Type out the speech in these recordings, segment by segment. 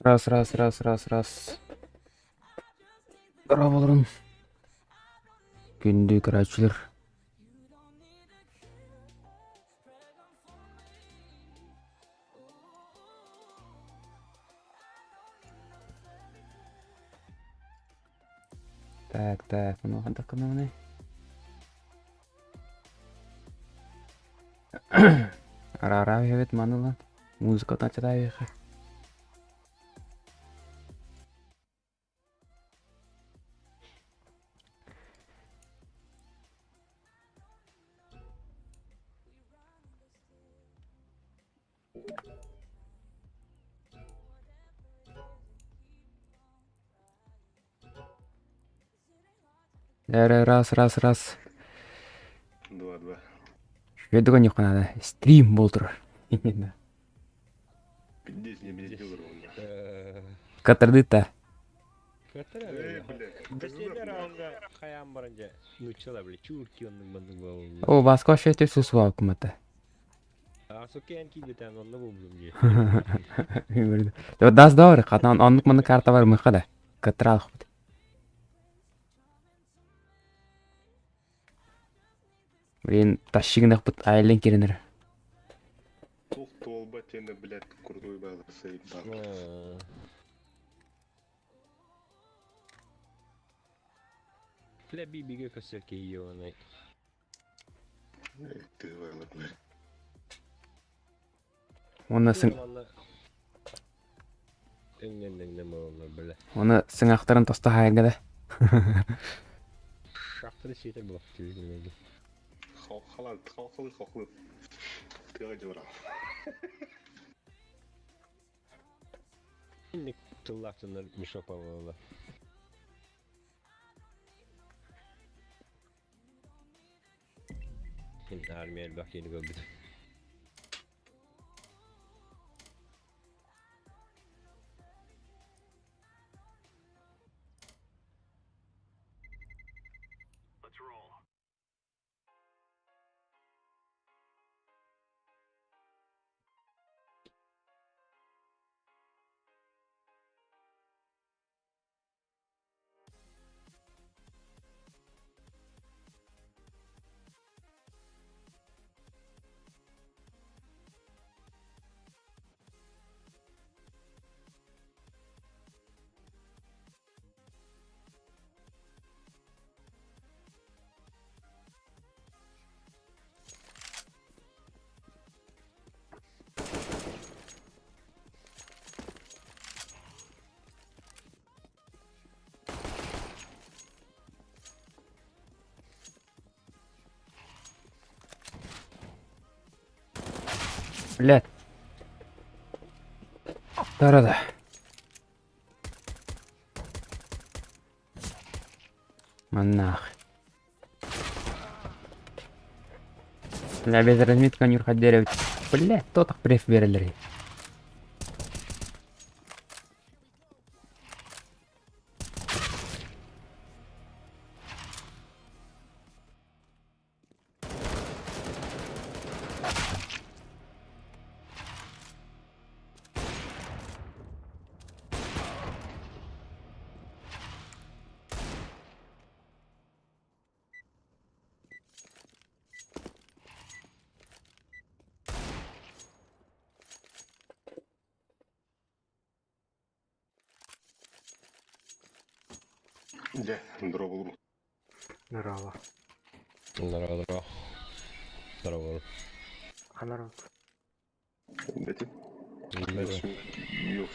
Раз, раз, раз, раз, раз. Дорооболорун. Күндү көрөөччүлэр. Так, так, ну хантах гынабыный? Араараа эбит маны ылан. Музыкатын ачатаайыха. Эрэ раз раз раз. Два два. Үчүгэйдик оонньуохха наада. Стрим буол турар. Пиздец не пиздец ровно. Катардыта. Хайаан баран дьэ нууччалар били чуурки оннук маннык буолаллар. О, Баско шөтө сусуа кумата. Асукеан киирбитэн онно булбум дии. Дас доор, хатан оннук маннык карта бар мыха да. Кыттыраалхпыт. Блин, тащигынахпыт айлен киренер. Тух туолба тена, блядь, крутой был заебал. Бля, биге көсөр кейионай. Ты вайлар, блядь. Оны сың Өңнен болалар бля. Оны сыҥахтарын тосто хаайга да. Шахтары сиэтер булак түбүгүнэги. Халан, халхалы хохлы. Тыга жора. Инник тыллаахтыннар мешок болалар. Армия элбэх киһини көрбүт. Блядь. Тарада. Маннах. Бля, без разметка нюрха дерево. Бля, то так преф берелер. Дьэ, дорооболору. Здорово. Здорово, здорово. Здорово. Ханарот. Бэтим.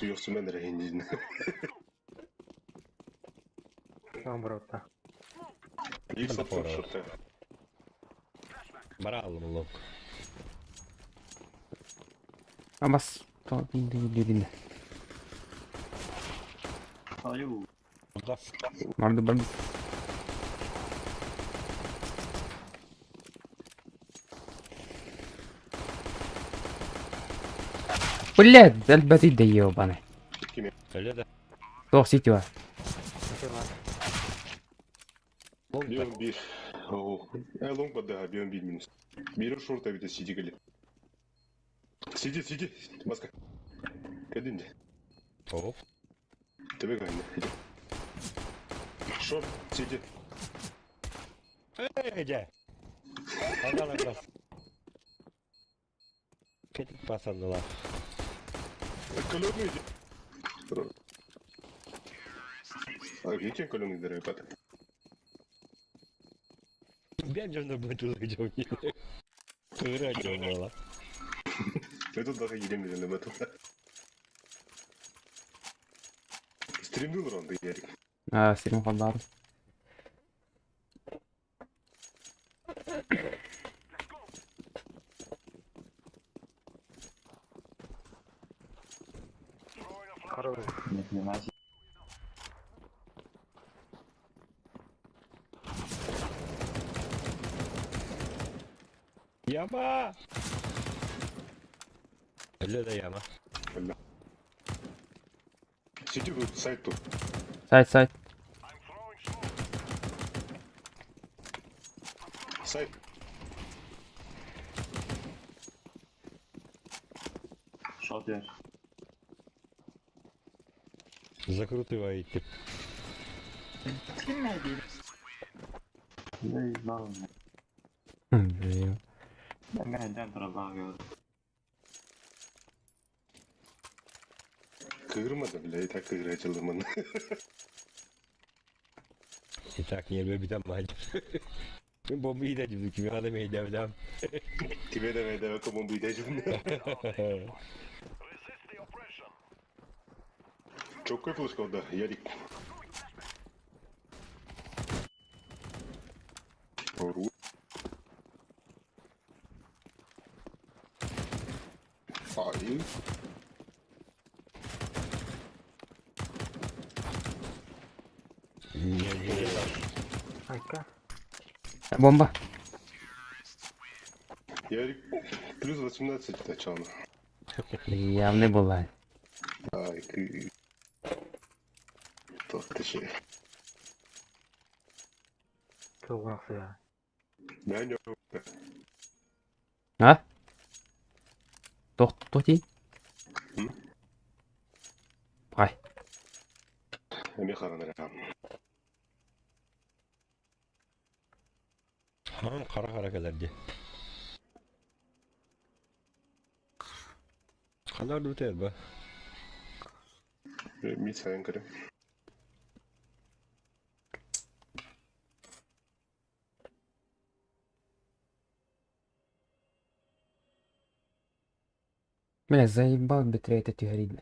Йохсумен эрэ индин. Наоборот, да. Их сотор шорта. Барааллым long. Абас. Барды барды. Блядь, элбэтий да ебаный. Кими? Өлө да. Туох сити бар. Long да. Бион бир. Э, long бада, бион бир минус. Бири шорт эбите сиди кели. Сиди, сиди. Маска. Кэдинде. О. Тебе гайны. Иди. Шорт, сиди. Эй, дьэ. Алдан бас. Кетик басанныла. Каленый иди. А где каленый дорогой? Бэм дьонно бытылы дьони. Кыра дьонола. Это даже едем в этом. Стримил ронда, Ярик. А, стрим хабар. Хорош. Яма! Өлө да яма. Бля. Сиди тут, сайт тут. Сайт, сайт. Сайт. Закрутываете. Блин. Кырма да, бля, и так играть лыман. Итак, не битам мать. Бомба идет, кими надо мейдем, Тебе давай, давай, кому бы идешь. Чокой флешка, да, Ярик. Ру. Ай. Не-не-не. Айка. Бомба. Ярик, плюс 18 начало. Явный была. Ай, ты... Тох ты ще. Тугунахсыя. Да, не. А? Тох, тохти? М? Ай. Эми харанара. Хам қара-қара кәлерде. Қанар өтер ба? Ми сайын кірі. Бля, заебал битрейт эти горит.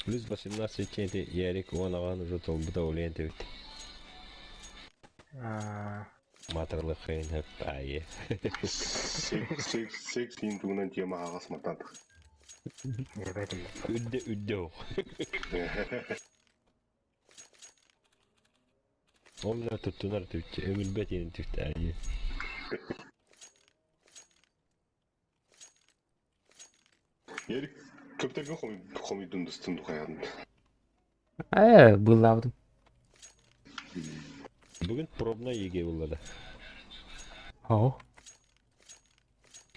Плюс 18 тенте Ярик он аған уже толбыта олен тебит. Матырлы қиын хөп айы. Секс, секс интуынан тема ағас матандық. Ебетиле. Үдде үдде оқ. Онна туттунар түтче, өмүлбет енин түтті айы. Ярик, көптеген хомидун дыстын духаядын. Э, было. Бүгін пробна еге болады. О.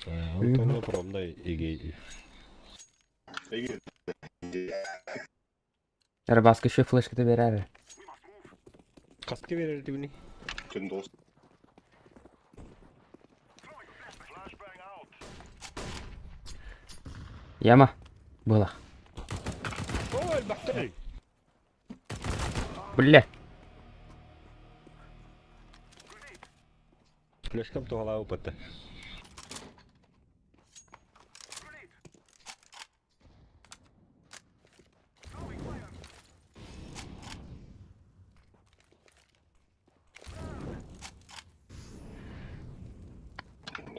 Антонна пробна еге. Эге, Эрбаска еще флешката берәре. Хаска берер дибини? Күн дос. Яма. Было. Ой, бахтар. Бля. Флешкам туһалаа опыта.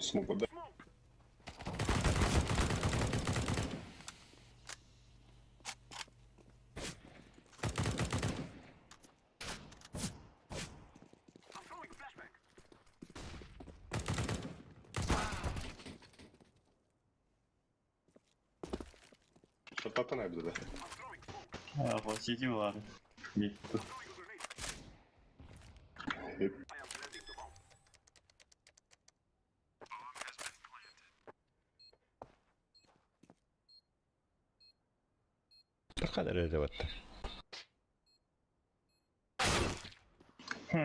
Смог да. Шататан әбді да. Сити бар. Битті. Hep. Таққан әрі батта.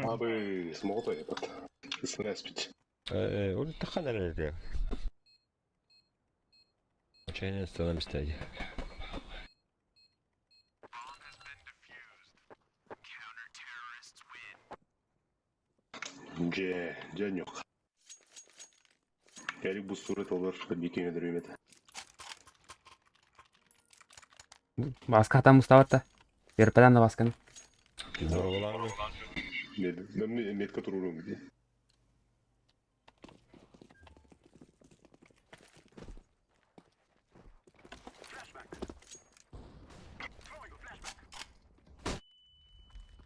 Абы, смог да этот. Снэспить. Ол таққан әрі. Чайна становится. Же, же yok. Ярик bu suret olur. Бекең өдірмеді. Баска там уставатта. Берпедан да басканы. Здорово, Метка турурум.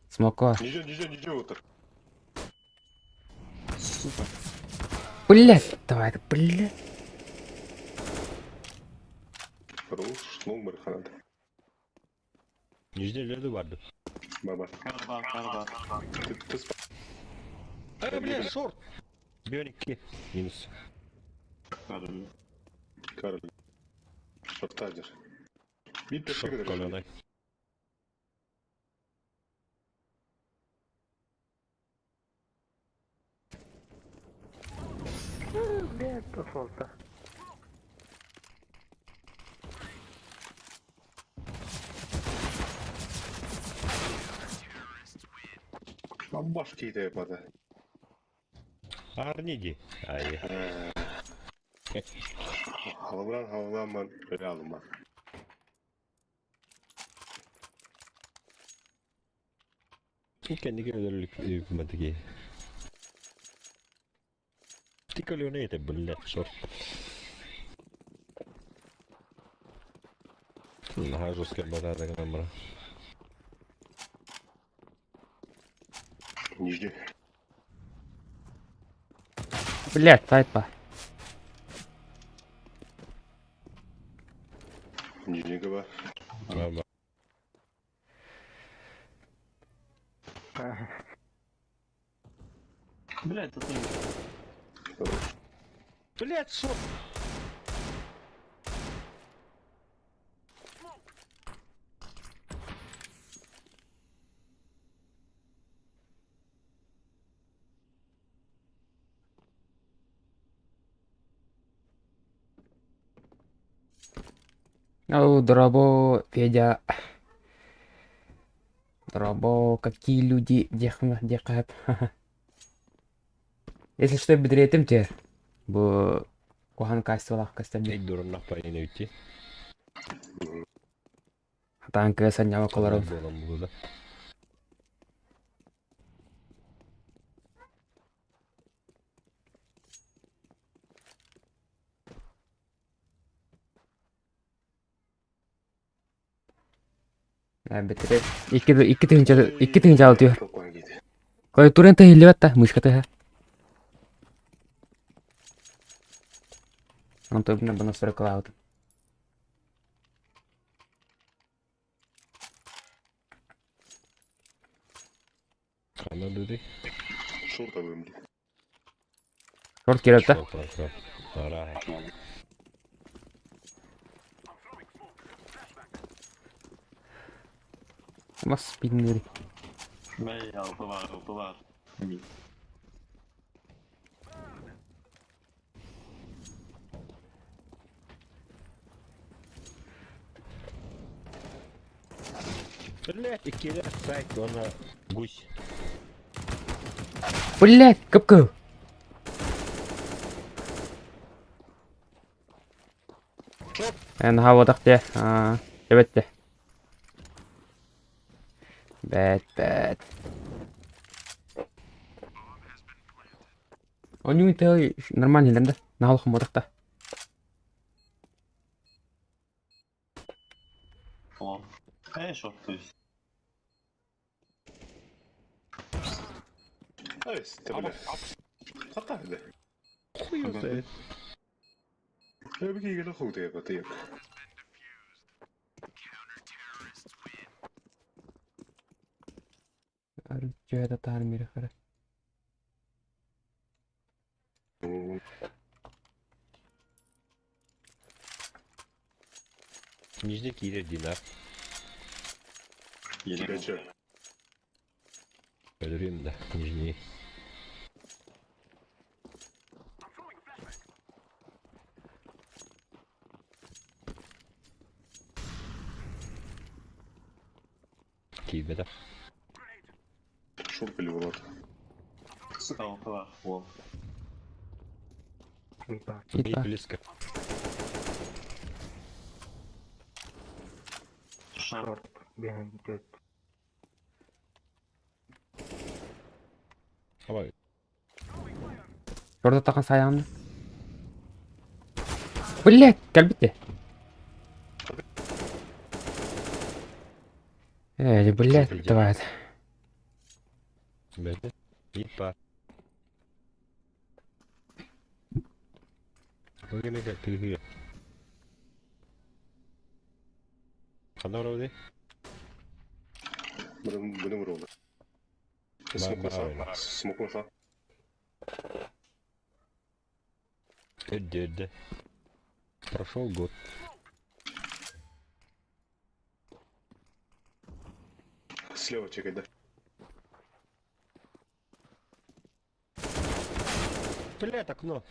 Смоко. Нижне, нижне, нижне отыр. Блять, давай это, блять. Хорош, номер ханады. Нижне леду барды. Баба. Карба, карба. Ты спа. Э, бля, шорт! Бионики. Минус. Карл. Карл. Шортадер. Бит Шорт колонай. Блядь, тосолта. Баш кейді yapады. Арниди. Ай. Халавран халавраман реалыма. Кендиге өлөрлүк матыги. Тиколюнете, блядь, шорт. Наха жесткая батата камера. Нижне. Блять, сайт па. Нижне бар. Ама. Блядь, это ты. Блядь, шорт! Оу, дробо, Федя. Дробо, какие люди, дехма, дехап. Если что, бедретем те. Бу кухан кастылах кастабли. Эй, дурнах пайны уйти. Танк саняма колоров. Болом булды. Бетрет. Икки икки тыгынча икки тыгынча алтıyor. Тоққан кейді. Клавиатураны тыгыллыбат мышка тыга. Антон бу настройкалаабытым. Хана дуды. Шорт абым. Шорт киреп да. Ара. Мас пиннери. Мэй, алты бар, алты бар. Блять, иккилэр сайт уонна гусь. Блять, кып-кыл. Наһаа буотах дии. Эбэт дии. Бэт, бэт. Онньуҥ тыал нормально иһиллэр да? Наһаа улахан буотах да? О, конечно, то есть. Ай, бля. Хата, бля. Хуй его знает. Я бы кигеле хуй ты я. Арыт таар мире хара. Нижний киирэр Динар. Кигача. Өлөрүм да, нижний. Киирбэтэх. Шорт или ворот. Сука, алты бар. О, Ебать. Бей Ита. близко. шорт. Шорт. Бегает. Давай. Шорда тахан саяғымды. Блять, кэлбит Эй, блять, давай. Бэт. Бит бар. Бүгүн тыгы. Ханна барабыт? Будем ровно. Бар, бар. Смок нашла. Өрдө өрдө. Прошел год. Слева чекай, да. Блять, окно.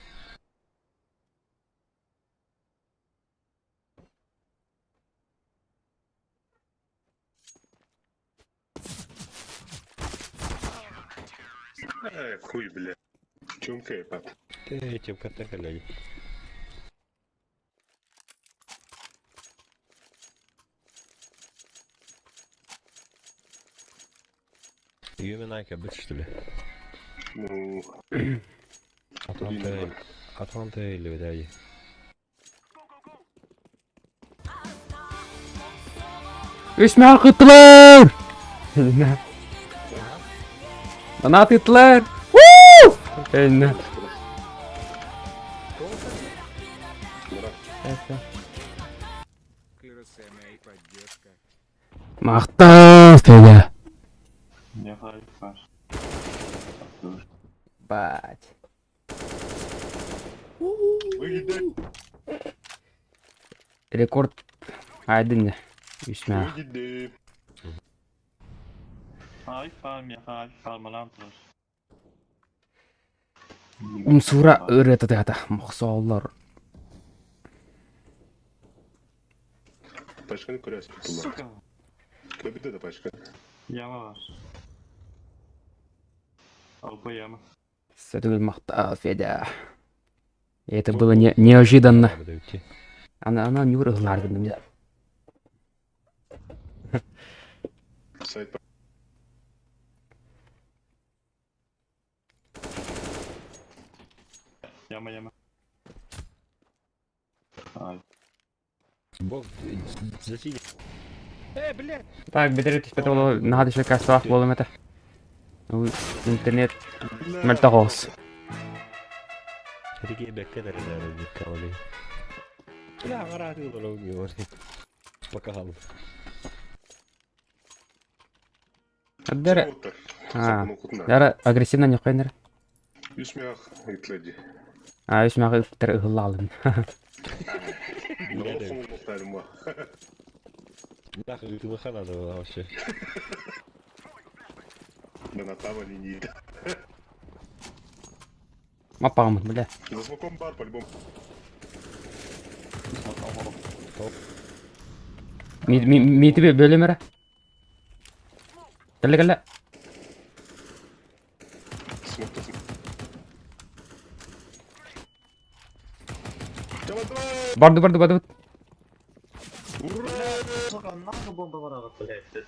Эй, хуй, бля. Чумка и пап. Ты этим кота гляди. Юминайка, быть что ли? Ну, Атланта, Атланта или видали. Үс мал кыттылар! Ана тыттылар! Вуу! Эйне. Дурак. Мактал, Федя. Не хайп бар. Бать. Выйди, Рекорд айдын. Үс мал. выйди. Хайп бар, мне хайп бар, малам турар. Умсура ырыта тата. Мохсооллор. Пачканы көрәсің. Сука. Көбіді да пачка. Яма бар. Алпа яма. Сәтүгіл мактал, Федя. Это было не неожиданно. Она она не ырыгларды мне. Сайт. Яма, яма. Ай. Бог, засиди. Э, блядь! Так, бедер түспәтә ол нахады шөкә саах болым это. Ну, интернет мөлтә голос. Реке бәккә дәрәләр калды. Бля, гараты булу не Пока. Дәрә. А. Дәрә агрессивно не қойныр. Үсмях итледи. А, үс мағы үптер ыһыллалын. Нахуй ты надо было вообще. Да на там они не. Маппаҕым, бля. За смоком бар по-любому. Миити бөлөм эрэ. Кэллэ кэллэ. Смок то смок. Давай, давай! Барды барды барды. Ура! Сука, нахуй бомба барара, блядь.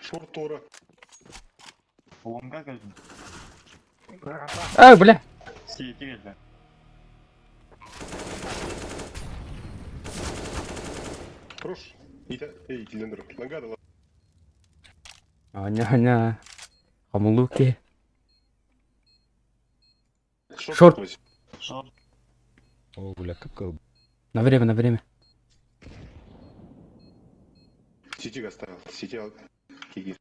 Шорт Тора. Лонга кэллим. Ай, бля. Сити кэллэ. Хорош. Эй, Тилендер. Нагадала. Аня, аня. Хамулуки. Шорт. Шорт. Шорт. О, бля, как На время, на время. Сити оставил. Сити. Киги.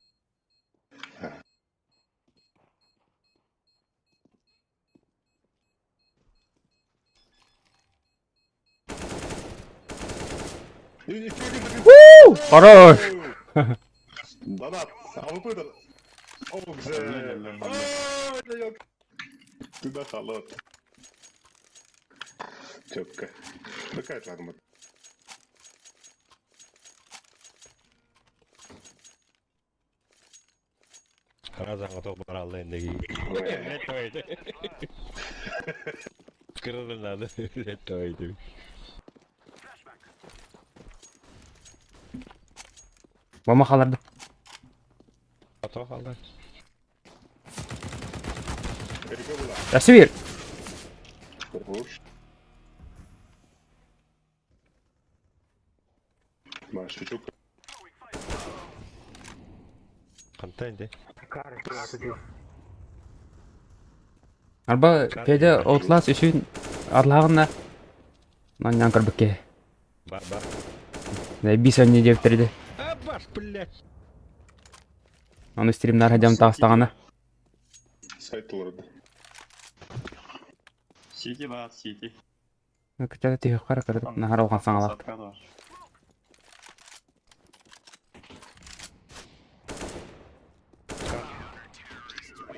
Хорош! Донат! АВП донат! Ох, же! Туда халат. Тёпка. Какая ладно. Раза готов брал лендеги. Кырылы надо. Это Мама халарды. Готов алды. Ясвир. Хорош. Маш, чучук. Контент. Арба Федя Outlast үшін арлағына наннан кырбыкке. Бар, бар. Бис önce дептерди. А, баш, блядь. Аны стримнар хадям тастағана. Сайт лорда. Сити бар, сити. Күтәле түйі қара кірді. Нахар оған саңалақ. Сатка бар.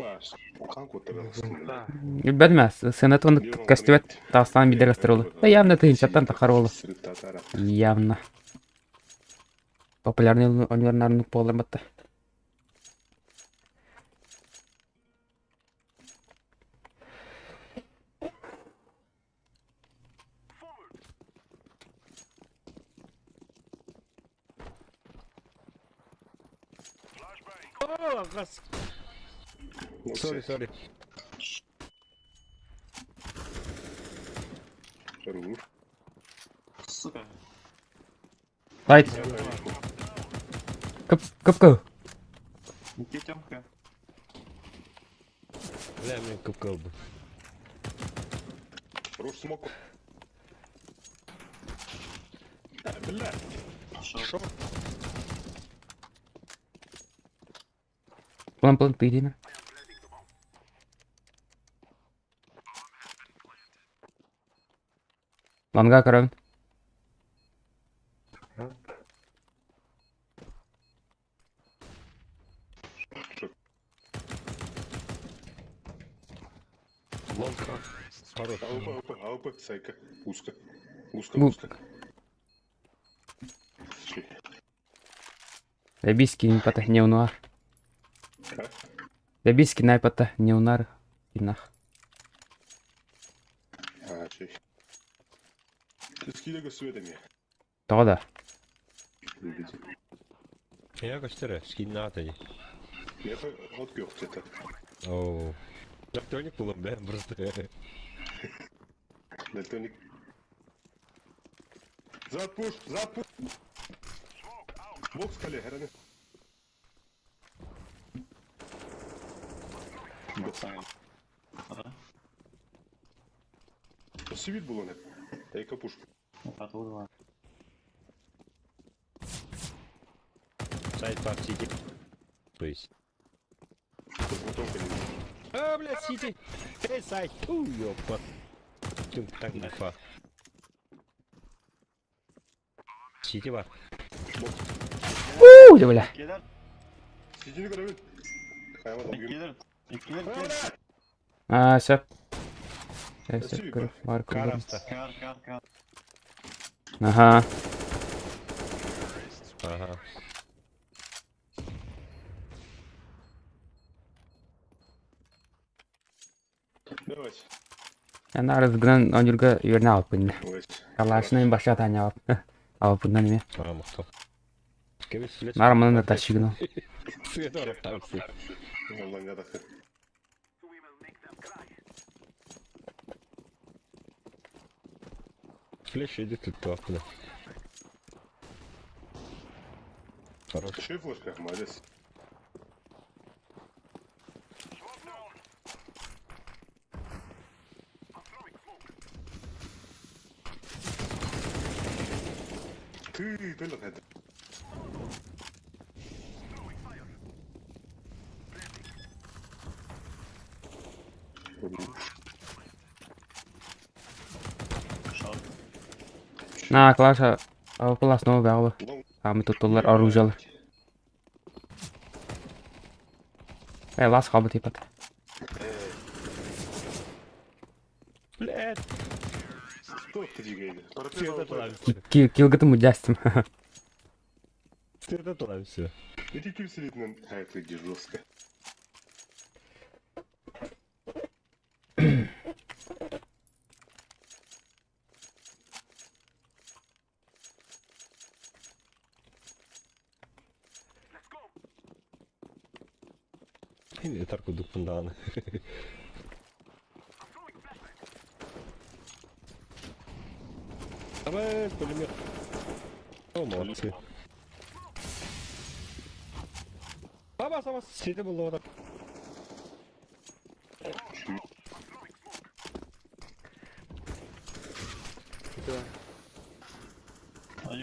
Маш, қан көттерді. Бәдмәс, сенат оны костюмет тастан бидер кастырылды. Да явно тыйын чаттан тахар олы. Явно. Популярный ойнарнарның болар батта. О, газ. Сори, сори. Сука. Лайт. Кып, кып кып. Никитёмка. Бля, мен көп қалды. Хорош смок. Бля. Шорт. План план ты деймін. Ланга карабын. Лонг. Хорош. АВП, АВП, АВП, сайка. Узко. Узко, Бу- узко. Лебиски пата не унар. А? Лебиски найпата не унар. Инах. А, чей. Скидага светами. Тода. Любите. Я көстері, скин аты. Я от где-то. О. Дальтоник был, бля, просто. Дальтоник. Зад пуш, зад пуш. Бокс кале, храни. Ага. Сивит было не. Эйка пуш. Оттуда. Сайт пап сити. То есть. Посмотрим, конечно. А, блядь, сити. Эй, сайт. Ту, ёпа. Тюм, так, нафа. Сити бар. Уу, бля. Иккилэр, Сидини көрөбүн. Хайма долгуйум. иккилэр, иккилэр кел. А, сөп. Сөп, сөп, көр, бар Кар көрөр. аста. Кар, кар, кар. Аха. Ага. Давайте. Я арызгынан онюрга үөрнэ алпын. Ой. Калашнын баша таня алып. Алпыннан эме. А, махтал. Кебис флеш. Нар мынан да ташыгын. Свет ораптамсы. Аллаң адақы. Флеш идет тут туапны. Хорош. Еще и флешка, молодец. Ты, ты это. Шорт. На, клаша. Класс новый багы. Ами туттулар оружиялар. Э, лас калбы типа. Блядь. Кто ты двигает? Свет отла. Килгытым удястым. Свет отла все. Эти килсы видно, а это где жестко. Тарку дупундааны. Давай, пулемет. О, молодцы. Саба, саба, сиди было так.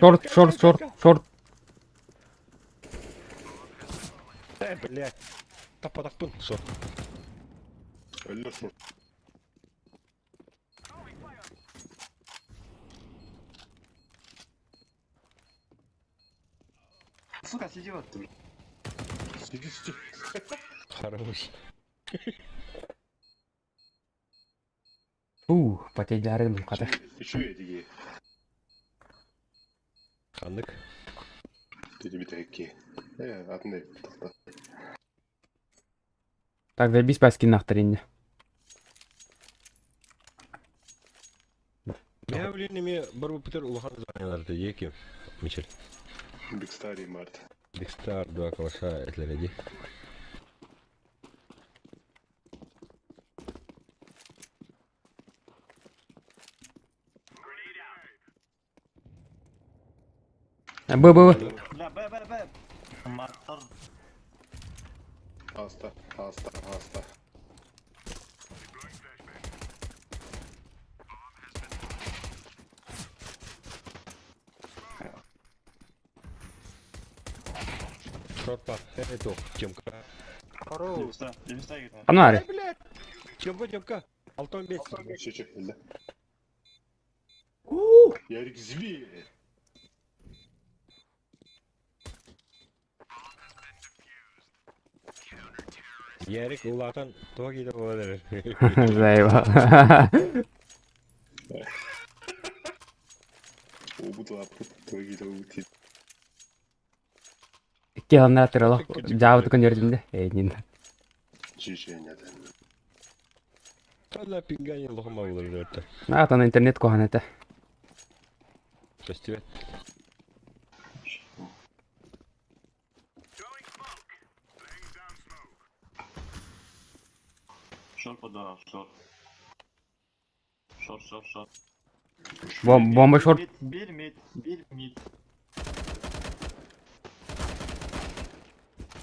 Шорт, шорт, шорт, шорт. Блядь. Таппатахпын, шорт. Өллөр шорт. Сука, сиди вот ты. Сиди, сиди. Хорош. Ух, потейлярын ката. Еще я дигей. Ханнык. Ты тебе такие. Атын тоқта. Так, забись паски нахтаринне. Я блин, эми бар бу улахан звониларды еки. Мичел. Биг Стари Март. Биг Стар два калаша этлереди. Б, Б, Б. Бля, Б, Б, Б. Мартар. Аста, аста, аста. Шорт па. Это Тёмка. Хорош. Девста, девста играет. Анари. Блядь. Тёмка, Тёмка. Алтон бес. Че, че, да. Ярик зверь. Ярик улаатан туа киде болар. Заеба. Обутла, твои ути. Киһаннар тыралах. Жаабы көнөрдүм Эй, нин. Чече, нет. Тала пингани лохма болар өртө. На, тан интернет кохан это. Көстүбөт. Шорт подавал, шорт. Шорт, шорт, шорт. Бомба шорт. Мид, бир мид, бир мид.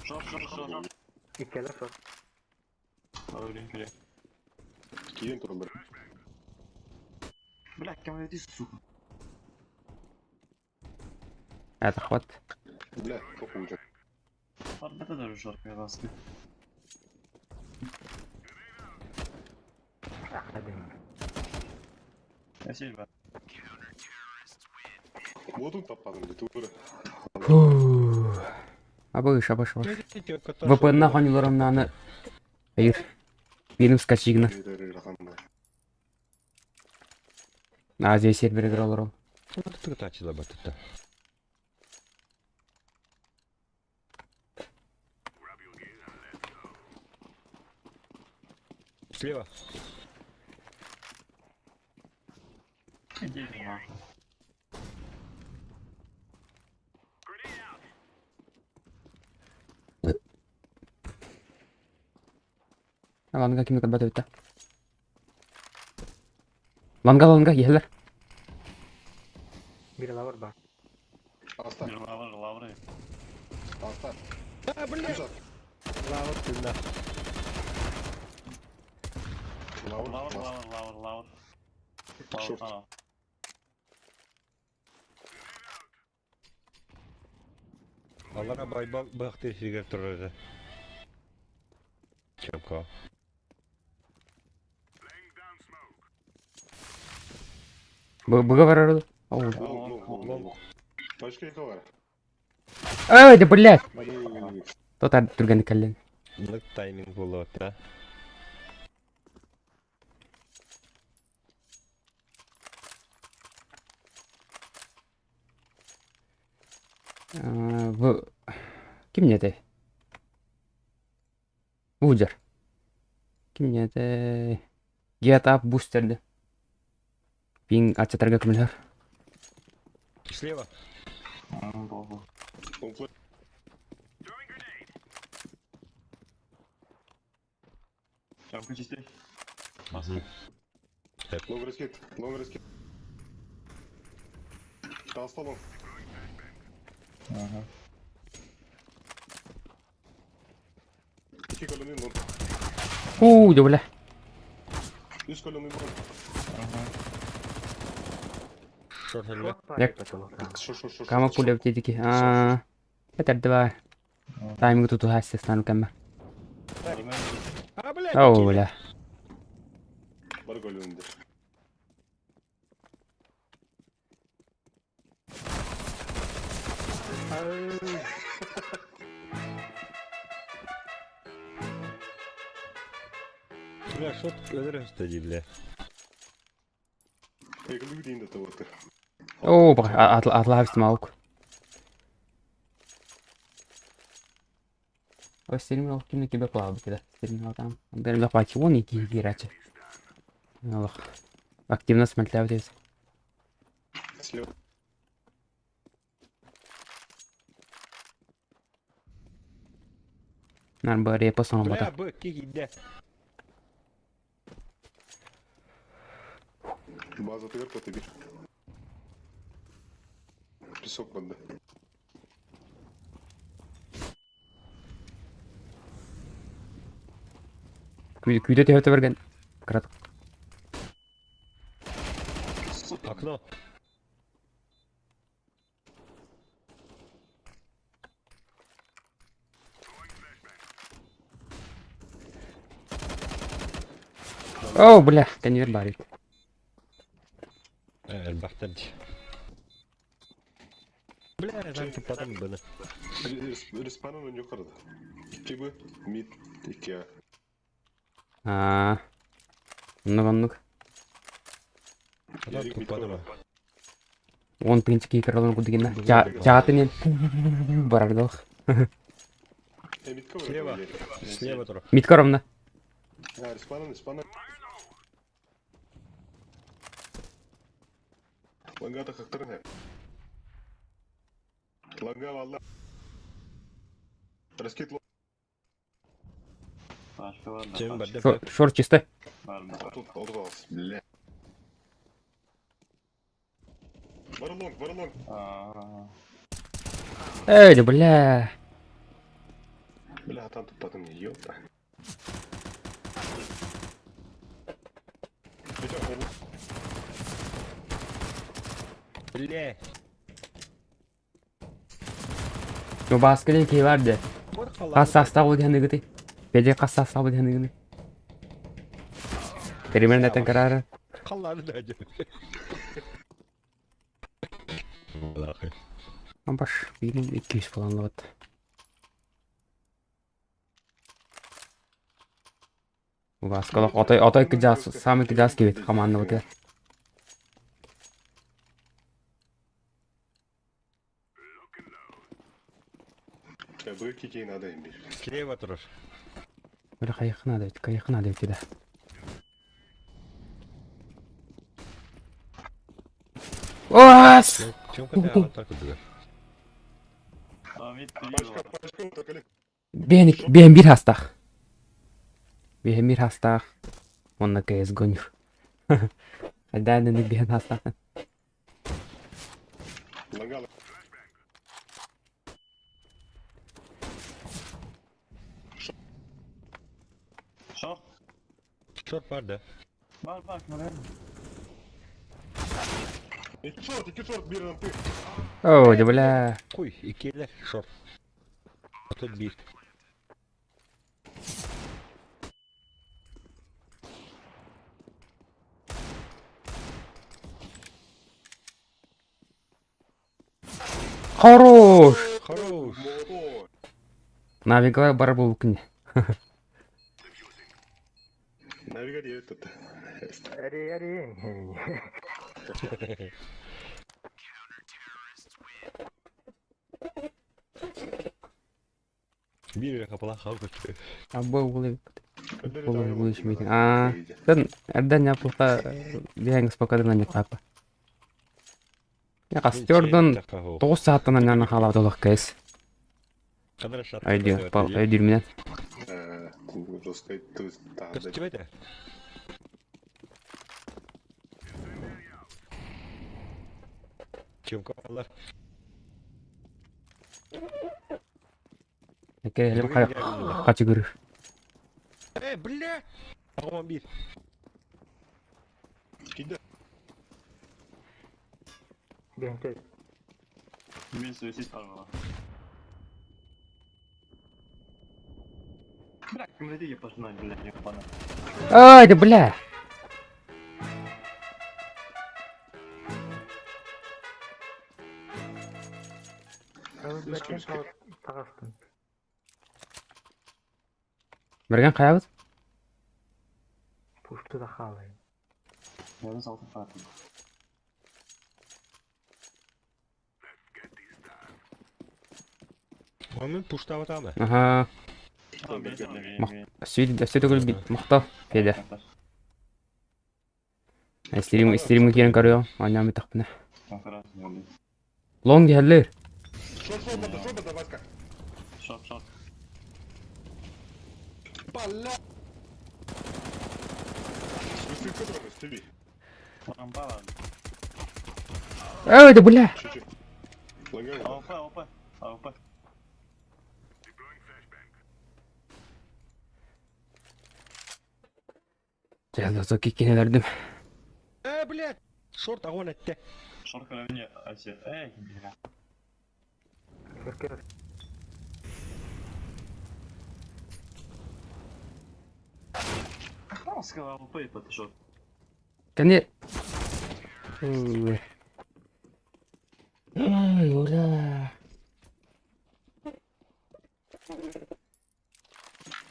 Шорт, шорт, шорт. Иккеле шорт. Ой, блин, бля. Киен туралар. Бля, кем иди, сука. Это хват. Бля, похуй. Ладно, это даже шорт, я вас. Один. Спасибо. Уотун таппатым дии тугу Фу. Абыш, абыш, абыш. ВПН хонюларымнаны Айыр. Бирим скачигна. Азия серверигер олором. Тутачыла батыта. Слева. Иди нахуй. Ланга кими көрбөт эбит да. Ланга ланга иһэлэр. Биир лавр баар. Аста, Лавр, лавры. аста. А, бля! Үс ат. Лавр тына. Лавр, Лавр, лавр. лавр, лавр, лавр. Лавр, Шорт. лавр. Аллара байбал бахты сигер турары. Чемка. Быга барар. Оу. Лонг, лонг, лонг, лонг. Пачка екі бар. Эй, да блядь. Ой, Тот түргән кэллен. Нык тайминг болот, да? В Ким не этэй? Бузер. Ким не этэй? GTA бустерди. Пинг ачатарга көмөлөр. Слева. Богу. Лонг флэш. Чамка чисти. Лонг раскет, лонг раскет. Таста лонг. Ага. Iki kolonun long. Уу, да бля. Үс kolonun long. Шорт элбе. Як- Шо, шо, шо, Кама шо, пуля дики. Аа. Это два. Тайминг тут ухасся стану кама. А, бля! Оу, бля. Бар kolonunda. Бля, шорт өлөр өстө бля. Екілі дейін де таваты. Оо, атлаабist малк. Ой, стерим кимне кибе клабы кида. Стерим там. Берем да пачи вон ики кирачы. Аллах. Активно смотрел здесь. Слева. Нар бы репа Бля, соңбата. б, кик иде. База тыгыр коты бир. Песок банда. Күйдө төһөтө берген. Крат. Окно. О, бля, конвейер барит. Элбахтар ди. Бля, там потом бына. Респанын yukarıda. İki bu, mid, iki A. Аа. Оннук оннук. Потом Ярик мид тупадыма. Он принципе киралон кудыгина. Чаатынен барардох. E mid cover. Слева. Слева тур. Мид коромна. Ha, респанын, респанын. Лангата хактырын хэ. Ланга валла. Раскид лонг. Пачка бар. Чем барды? Шор чисто. Бар, бар. Тут, тут алыс. Бля. Бар лонг, бар лонг. А, Эй, да бля. Бля, там тут потом не ёпта. Бля. Ну баска ки барды. Хас састабы диэн ыгыты. Беде хас састабы диэн ыгыны. Примерно это карара. Қаллары да. Лахы. Баш, 1200 falan вот. Васкалах отой отой кыдьаас самый кыдьаас кибит хамааннабытыгар. Быки надо им. Слева турар. Били хайыхха наада эбит, хайыхха наада эбит да. Аас! Чемка ты ағаттар күдігі. Ahmet Пачка, пачка, так или? Биэн биэн биир хастаах. Биэн биир хастаах. Онно КС гоню. Хайдаан биэн хастаах. Лагала. Шок. Шорт бар да. Бар бар көрөм. Икки шорт, икки шорт, бир рампы. Оо, дьэ бля. Куй, иккилэр шорт. Тут бир. Хорош! Хорош. Молодой. Навигла бар буолбуккун дии. Навига этот. Эри, эри. Бир капала халкы. Абы уолу уолу митин. Аа, тэн эрдэн япылка биһэҥ спокойно не капа. Я кастердон 9 сааттан анан халабыт олох кэс. Айдыр, айдыр минен. Көстүбөтө. Чемка алар. Кэлем хачыгыр. Э, бля! Ағаман бир. Киде. Бенте. Мен суицид бар бала. Бля, кімді епашына, бля, ебана. Ай, да бля. Тағастын. Мерген каябыт? Пушты да халай. Мен салтын фатын. Onun пуштабы тамы. Аха. Сөйді көл бит мактал. Федя. Стрим стрим киирэн көрүөм. Аня тахпына. Лонг хеллер. Шорт, шорт, бада, шорт, бада, Васька. Шоп, шоп. Бля. Смысле, что там, Стиви? Рампа бар. Ой, да бля. Чуть-чуть. Лагала. АВП, АВП. АВП. Жа, киккенелердим. Э, блядь! Шорт агон этте. Шорт көрөмне, Ася. Эй, бля. Көркер. Он сказал АВП и подошел. Кәне. Ой. Ай, ура.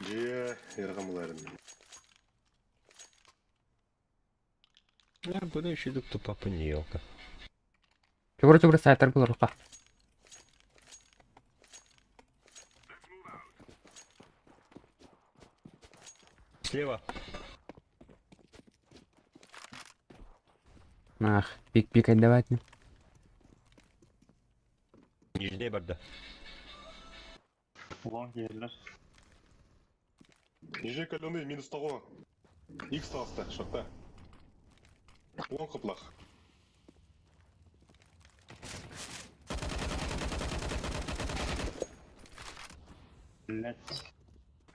Же, яргамларын. Я буду еще тут папа не елка. Чугура чугура сайтар булар рука. Слева. Ах, пик пик отдавать не. Нижний барда. Лонг ерлер. Нижний каленый минус того. Икс таста, шорта. Лонг қыплақ. Блять.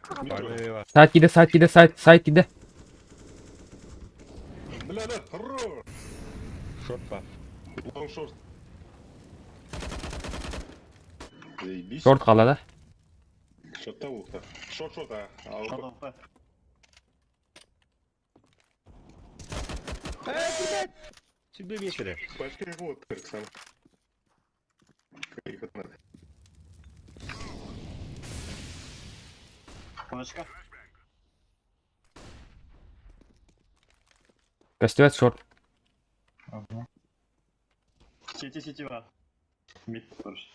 Парнева. Сайт киде, сайт киде, сайт, сайт киде. Бля, бля, хорош. Шорт па. Лонг шорт. Заебись. Шорт кала да. Шорта улықта. Шорт, шорт, а. Шорт АВП. АВП. Э, блядь! Тебе вечера. Пачка его, так сам. Флешка. Көстүбэт шорт. Ага. Сити, сити бар. Мид короче.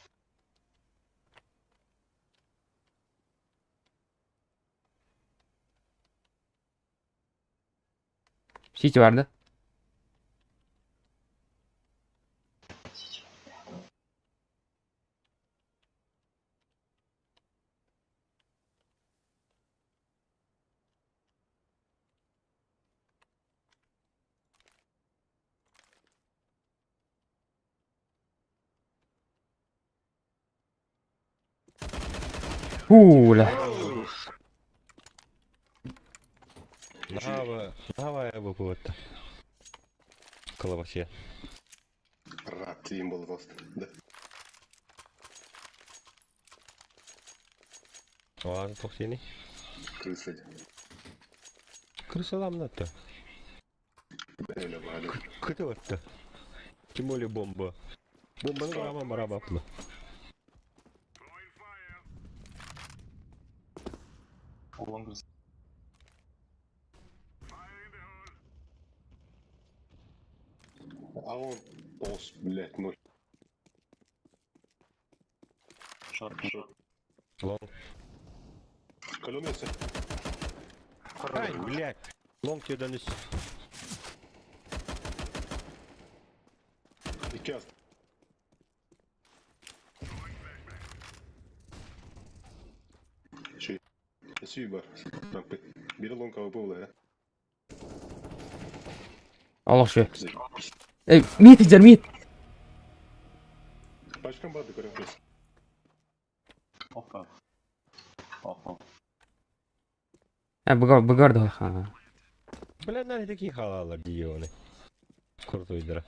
Сити vardı. Хуля. Наһаа бу Кылабасия. Рак тиим буолла да. Оҕан тохсини. Крыса. Крысаламнатта. Бля, бля. Кытылатта. Тем более бомба. Бомбаны барама барабапла. Лонг. А он полз, блядь, ноль. Шорт. Шорт. Лонг. Колёнился. Ай, блядь. Лонг тебе донес. Икки ас. Ши. Сүй бар. Бир лонг АВП була, Олох шуй. Эй, мид иджер мид. Пачкам барды көрөм кыз. Опа. Опа. Э, бугар бугар да ха. Бля, на такие халалар дионы. Крутой дыра.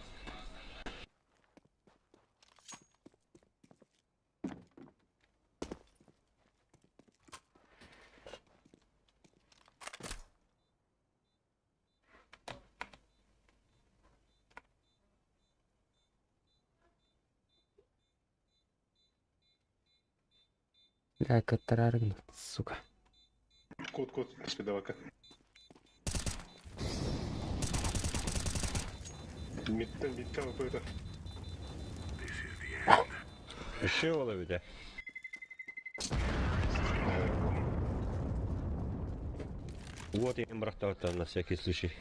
Бля, каттараргн, сука. Код, код, спидавака. Миттен, миттен АВП это. Еще оловите. Вот я им брахтал на всякий случай.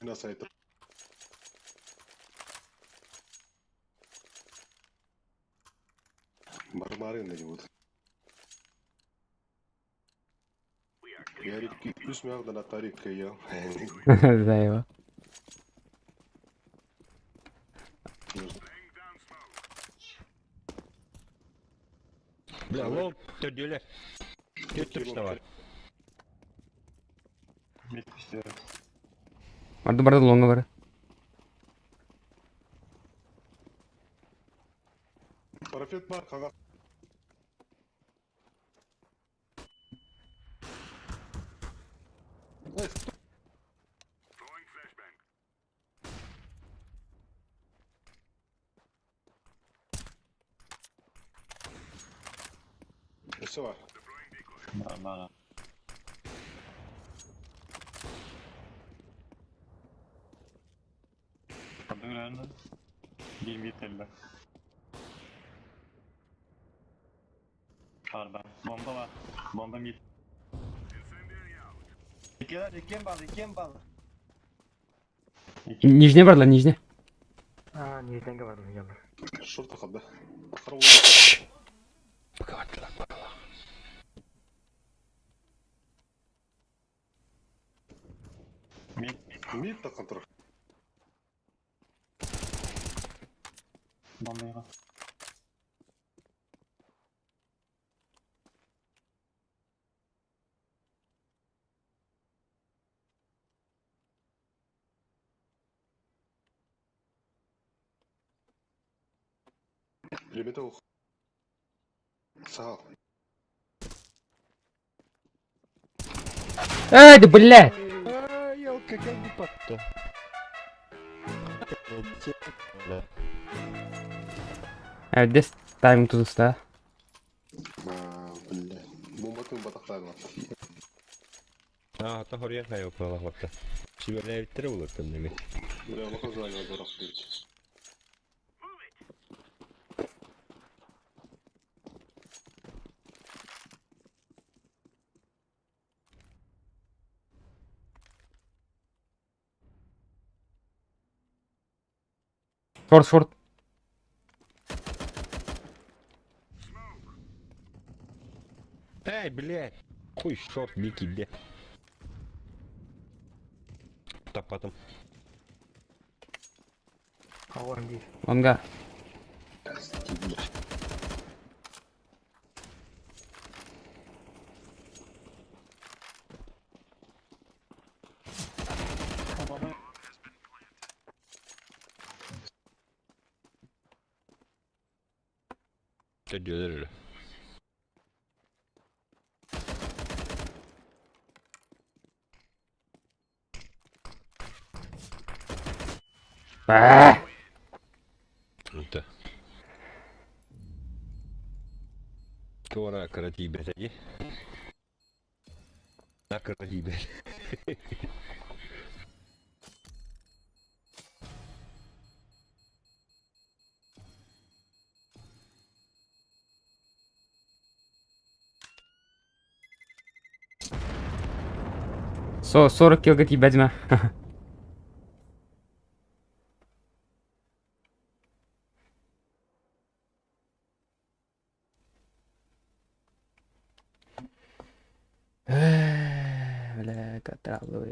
На сайт. Барбары на вот. Ярик, плюс мягда на тарик я. Да его. Бля, лонг, төрдүлер. Төрт бар. Мид пустер. Барды барды лонга бар. Парафет бар, қаға. Все. Нормально. Подыграно. Бир мид элбэх. Арба. Бомба бар. Бомба мид. Иккилер, иккиэн бал, иккиэн бал. Нижне бардылар, нижне. А, нижнеге бардым, я бар. Шорт қалды. Пока бардылар. Мид. Мид таққан тұр. Бомба. Ребята, ух. Сау. Эй, да блядь! Ай, елка, как бы подто. This time тутуста. Бля. Бомбатын батахтаан. А, та хорьян хайа опалахлапта. Сиберлээбиттэрэ улаттан неме. Бля, улахан зайга зорох дейт. Short, short. Эй, блядь! Хуй шорт Микки, бля. Тапатым. Аҕам диир. Лонга. Төдүөлөр өлө. Баа! Онто. Туора кыра тиийбэтэ дии. На кыра тиийбэт. Со 40 килга тиийбэтимэ. Бля, каталог.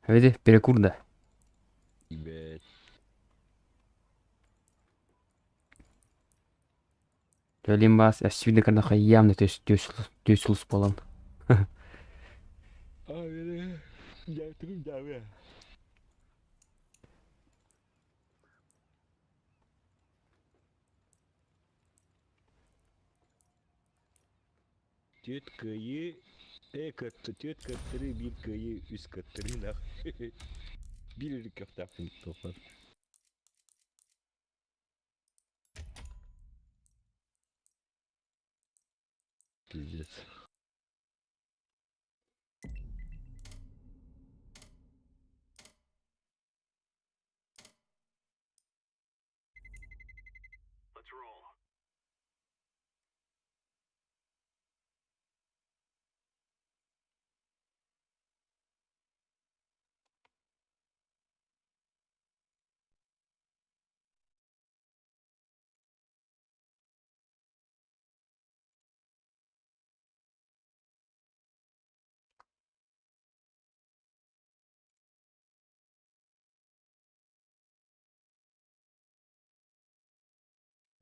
Види, перекур да. Тиийбэт. Төлим бас, әсүйді кірді явно төсіліс болан. А, бері. Жабтырым жабы. Түт кыйы, э кытты, түт кыттыры, бир кыйы, үс кыттыры нах. Бир үрүк көктаппын тоқпан. Пиздец.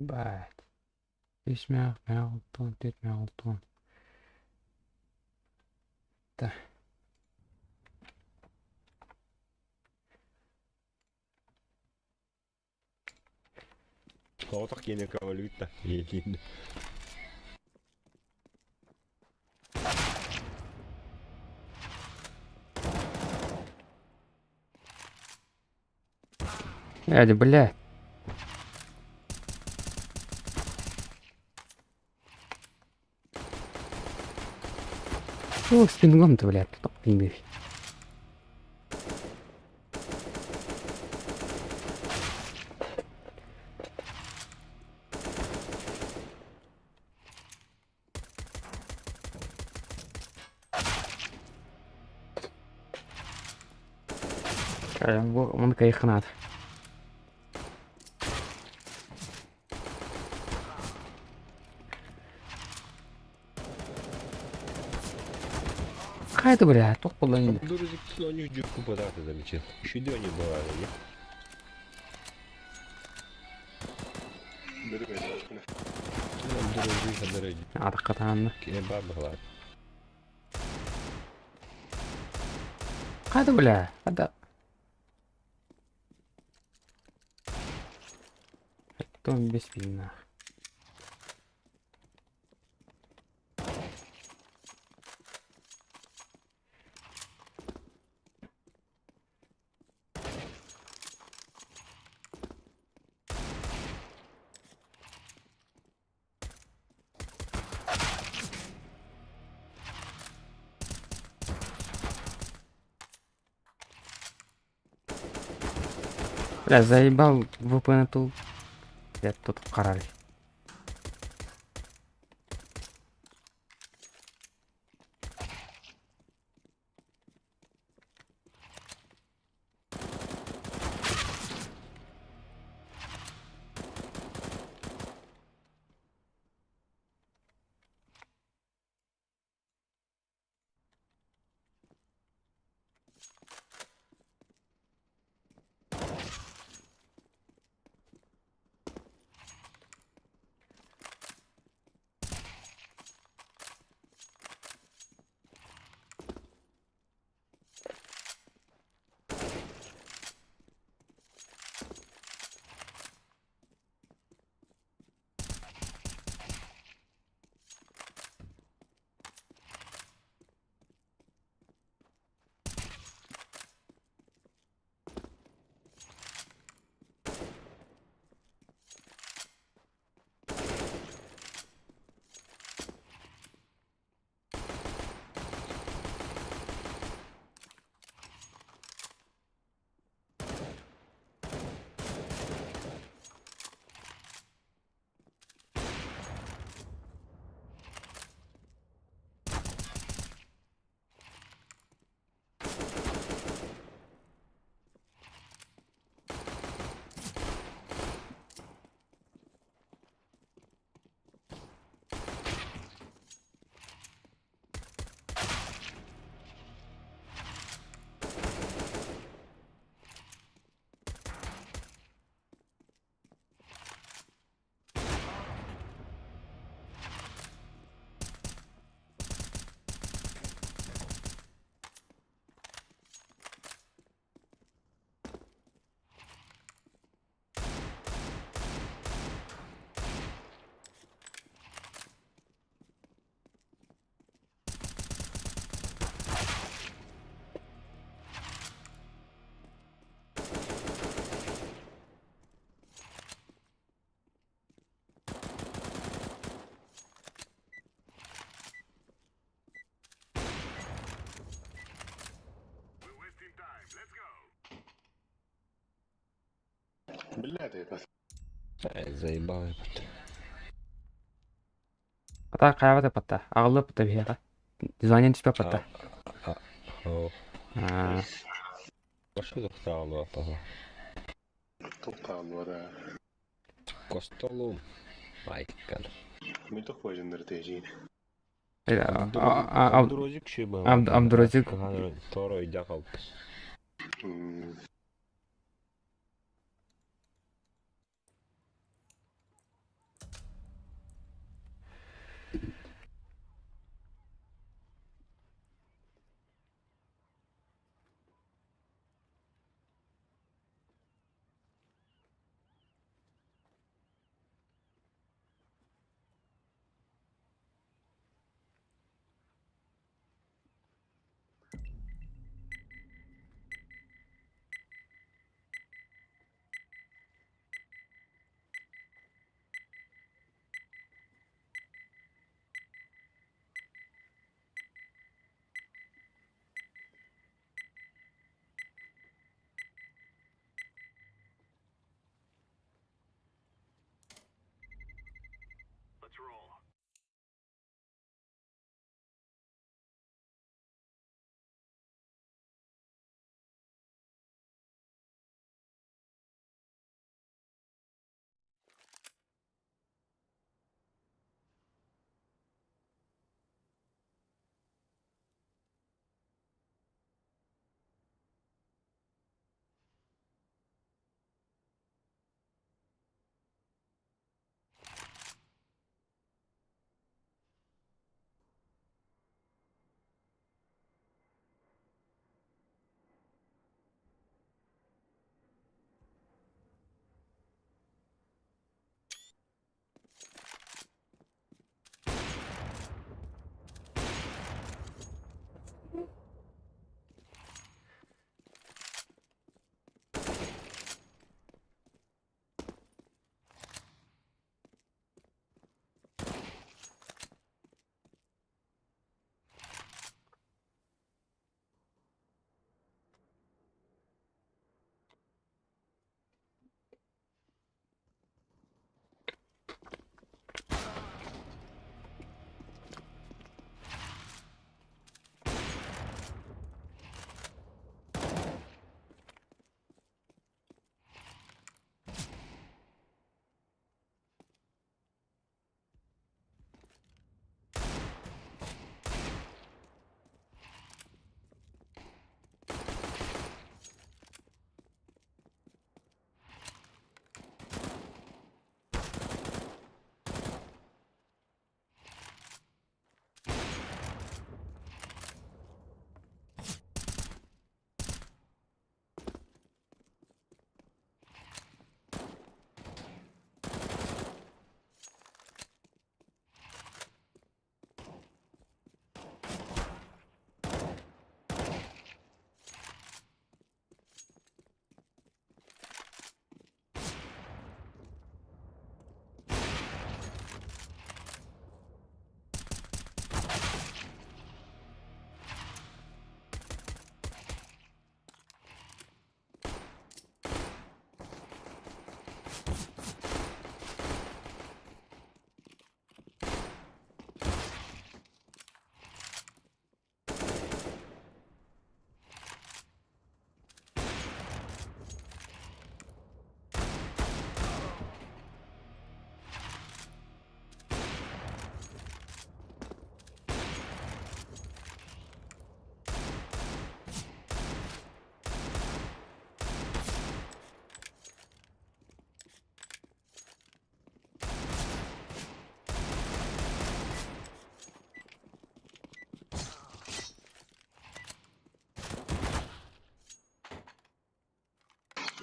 Бать. Үс мә, алтон, төрт мә, алтон. Та. Соғытақ кені кавалюта. Елін. Эди, бля. О, с пингом-то, блядь, топ не Мон кайханат. Хайда, бля, тоқ болайын. Дурзик они дюрку податы замечал. Шиде они бывали, не? Бери бери. Дурзик адары. Атаққатаанна. Ке бабалар. Хайда, бля, хайда. Том без пина. Бля, заебал VPN тул. Я тут король. Бля, ты это. Заебал ебать. Ата хайабат патта. Аҕыллы патта биһиэхэ. Дизайнен түспэ патта. Аа. Башы тоқтағалы апаға. Тоқтағалы да. Костолум. Айккан. Мен тоқпай тежин. Абдурозик ши был. Абдурозик. Торо үйде қалып.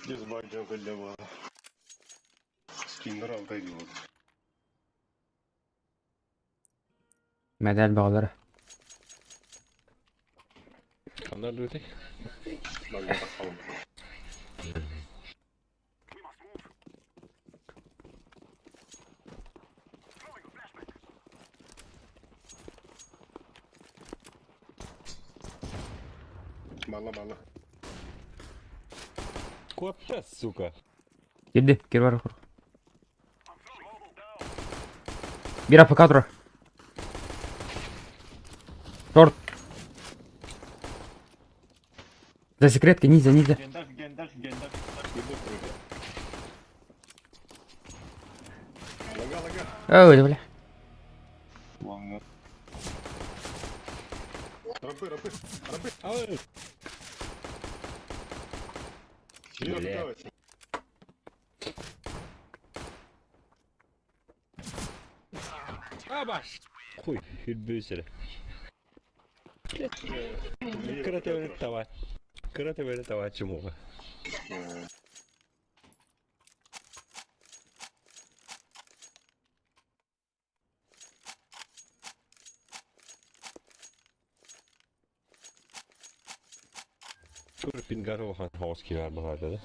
Дизлайк кэллэ Скиннер алтай диэн. Мэдээл бөҕөлөрө. Ханна дуутай? Манна тахсабын. Мала мала. Куопта, сука. Кирди, кир бар кур. Биир АПК турар. Торт. За секретки, ниндзя, ниндзя. Gönder gönder gönder. Лага лага. Ой, бля. Longa. Рампы рампы. Рампы. Ай! Биир Бля. АПК. Абаш! Хуй, үрбүүсэрэ. Кыра тэбэри таба. Кыра тэбэри табааччы муоҕа. Тур пингар улахан хаос киһи баһаата да.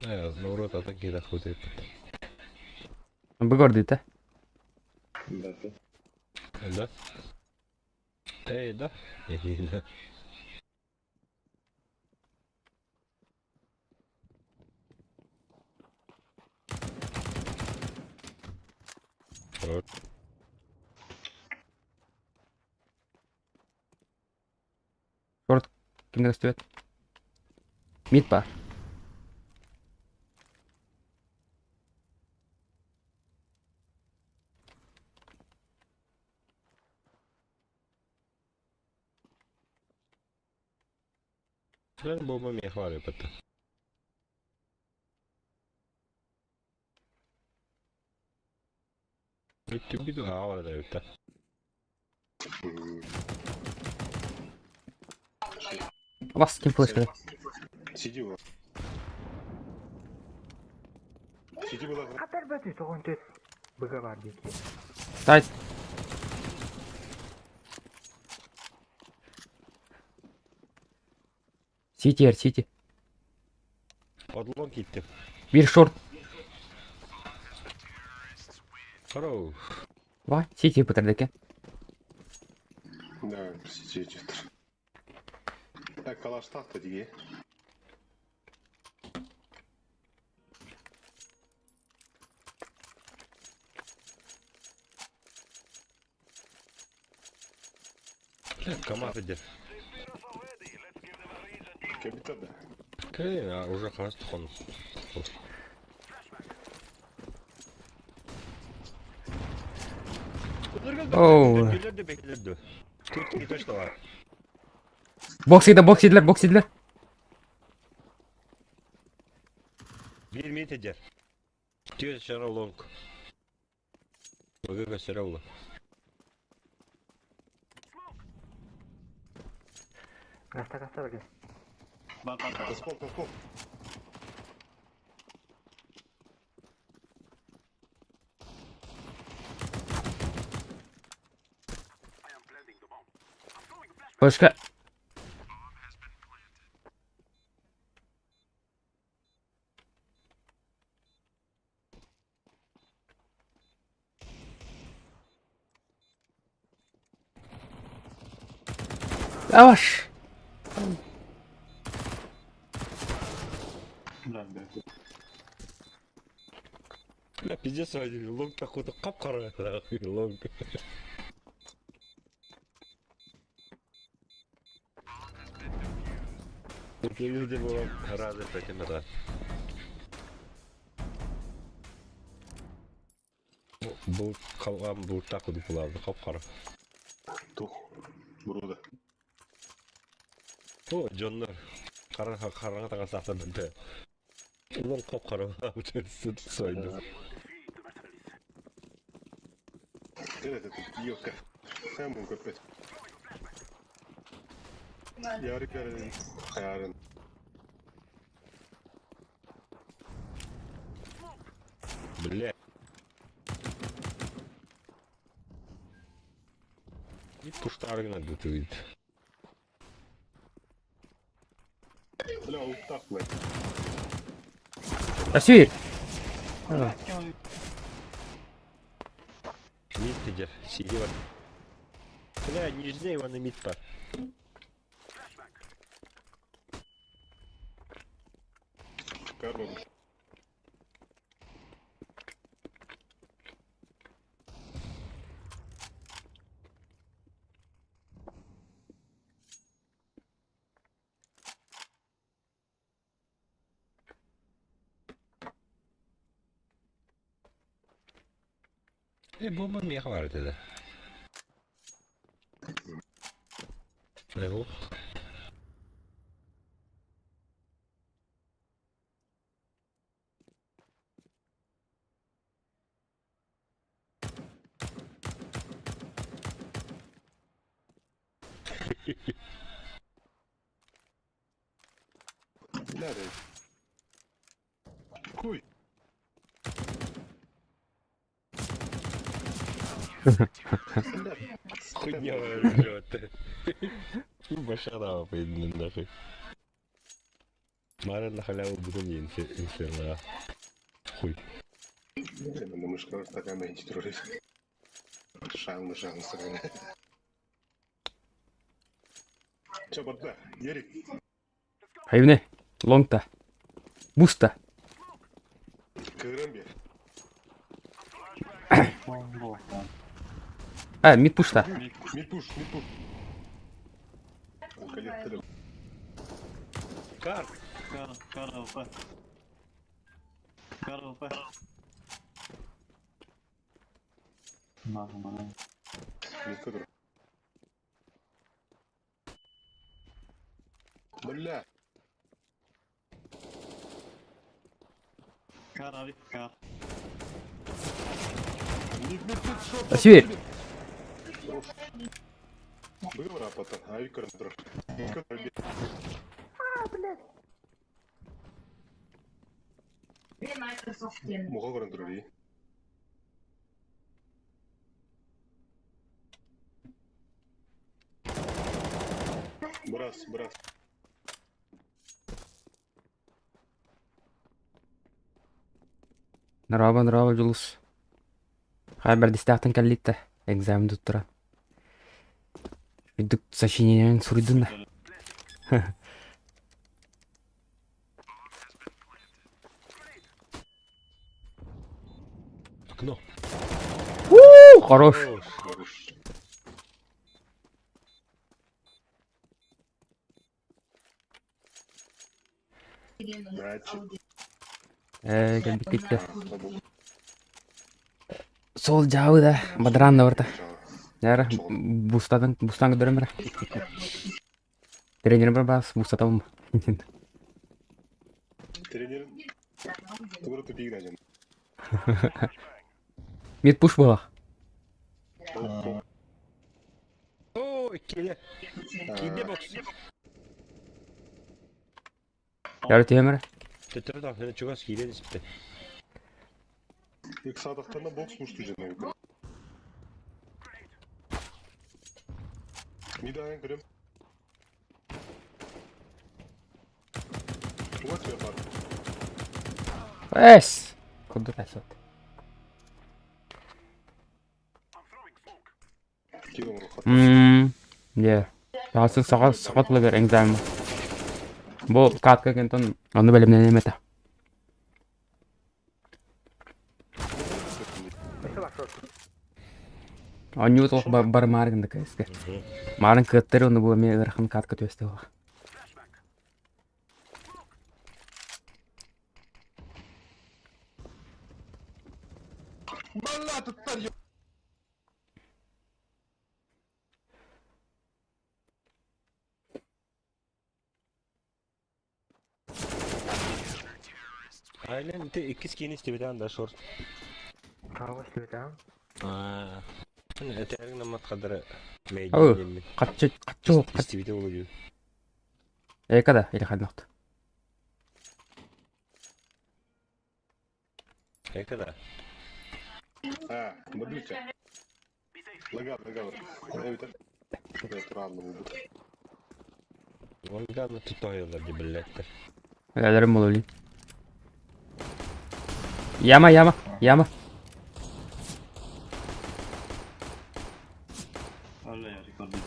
Э, норуот атын киһи тахсыбыт Бу көрдүтэ. Да. Да? Эй, да? Эй, да. Хорош. Кимде көстүбэт? Мид бар. Lan bomba миэхэ баар эбит. Бүттүбүт аҕа да эбит. Бас ким флешка. Сиди его. Сиди была. Хатар бөтү тоҕон төт. Быга бар диэки. Сайт. Сити, эр, сити. Подлон киттим. Биир шорт. Хорош. Вай, сити бытырдыке. Да, сиди идет. Так, калаш тахта диге. Бля, КамАЗ идет. Кабита да. Кэ, уже хас хон. Оу. Бекелерді, бекелерді. Тут точно бар. Бокс иде, бокс иделер, бокс иделер. Бир минут эдер. Түйе шара лонг. Бөгө шара улы. Гаста гаста берген. Бар бар бар. Таскол, таскол. Флешка. Yavaş. Lan be. Бля, пиздец, лонг такой-то кап-кара. Лонг. Люди было рады этим, да. Бұл қалған бұл тақы бұларды қап-қара. Тух. Бруда. О, дьоннор хараҥа таҥастаахтар Улан хоп-хара сойду. Этот елка. Сам был капец. Ярик ярын. Ярын. Бля. Пуштаргына бутуит. Бля, уктак, блядь. Асир! Мид сидер, сиди бар. Бля, нижний Ивана мид бар. Карма. Э, бомба миэхэ баар этэ да. Э, Nerede? Хуй. Хуйня врет. Башара поедем нахуй. Мара на халяву буду не инферно. Хуй. На мышка стакана и троллит. Шалны, шалны, стакана. Че, барда, Ерик. Хайвне. Лонгта. Буста. Кырымбе. А, мид пушта. Мид пуш, мид пуш. Кар. Кар, кар, ЛП. Кар, ЛП. Нахуй, нахуй. Бля. Кар, авик, кар. Мид, мид, мид, шорт. Асир! Был рапота, авик контроль. Муха контроль. Брас, брас. Нраба, нраба, Дьулус. Хай бэрдистээхтэн кэллиттэ. Экзамен туттара. Үрдүк сочинениен суруйдун да. Окно. У, хорош. Хорош. Значит, Ээ, кэлбиккиттэ. Сол дьаабы да, бадараан да барта. Яра, бустатын, бустан көрдөрөм эрэ. Тренер бар бас, бустатабын. Тренер, тугура тупик найдем. Мид пуш буолах. Ой, киле. Киле бокс. Яра түһэм эрэ. Төттөрү тахсана чугас киирэн испитэ. Иксадахтана бокс мушту жена. Мидаен көрем. Вот я бар. Эс! Курдук асот. Килом рухат. Дьэ. Саҕасын саҕа саха тылыгар экзамен. Бу катка кентон ону бэлэмнэниэм этэ. Оонньуу туох барымаары гынна кыыска. Маарын кыаттары ону бу эмиэ ыарахан катка түөстэ буолла. Айлен, ты иккис киини истибитэн да шорт. Тоҕус түөтэҕим. Аа. Этэрин намат хадара Ау. мэйдиэммин. Хаччы хаччы хаччы. Истибите болу. Эка да или ханнахт. Эка да. А, бадыча. Лага, лага. Это это буолбут. Олганы тутайылар ди биллеттер. Элерим болули. Яма, яма, яма. Öyle ya rekordu.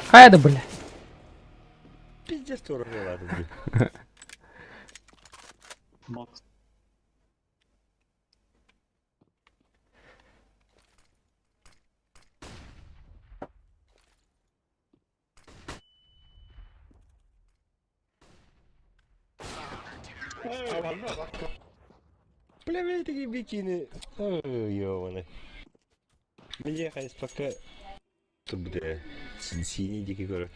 Хайа да бля. Пиздец туралар ди. Box. Бля, мен такие бикини. Ой, ёбаный. Мне хайс пока. Бля, синий дикий город.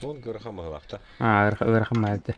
Он көрхан бағалақта. Аа, ыарахан маайда.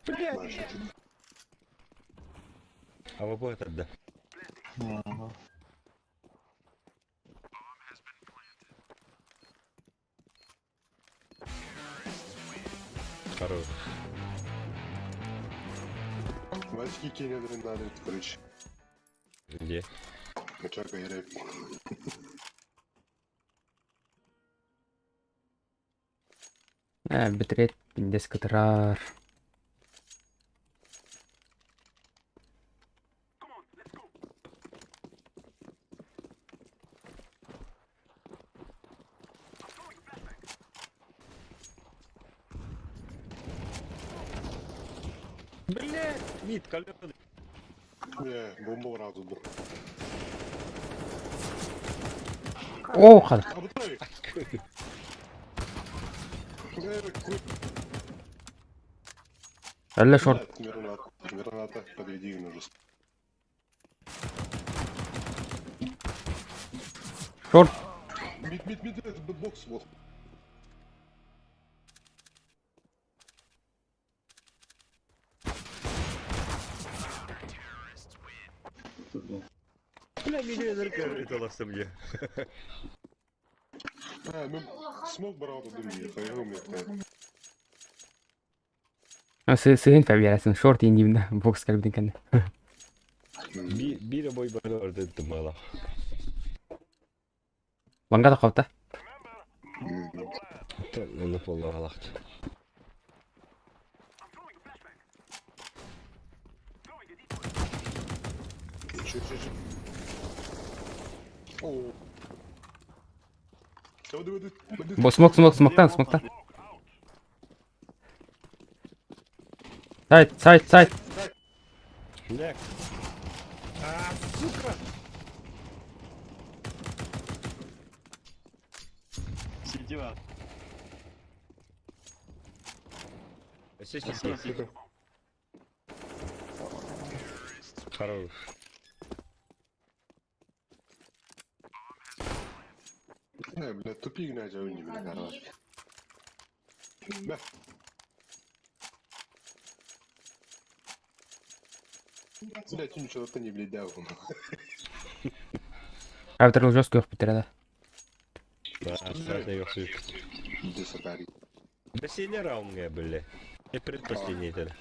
Блядь. А вы будет да. Ага. Хорош. Вачки кенедерин надо, короче. Где? Качака ерек. Э, битрейт пиндес кытырар. Блядь, мид, колеса. Э, бомба вразу был. О, хада. А вот так. Әллә шорт. Граната, граната, подведи ее уже. Шорт. Мид, мид, мид, это бокс вот. Бля, миллионер это мне. А, ну, смог брал тут мне, появил мне. Сыһын фәбиясын шорт индивна бокс кәлбдин кәнне. Бир бой бар орды мала. Ланга да калта. Оны полла алакты. Че, че, че. О. Давай, давай, давай. Бо смок смок смоктан смоктан. Сайт, сайт, сайт. Бля. А, сука. Сиди var. Все сиди. Хорош. Э, бля, тупик на не бля, короче. Да. Блядь, ничего ты не, блядь, дал. Авторлы жестко yok битер да. Да, страшно ёксует. Десатари. Последний раунд мне были. И предпоследний тогда.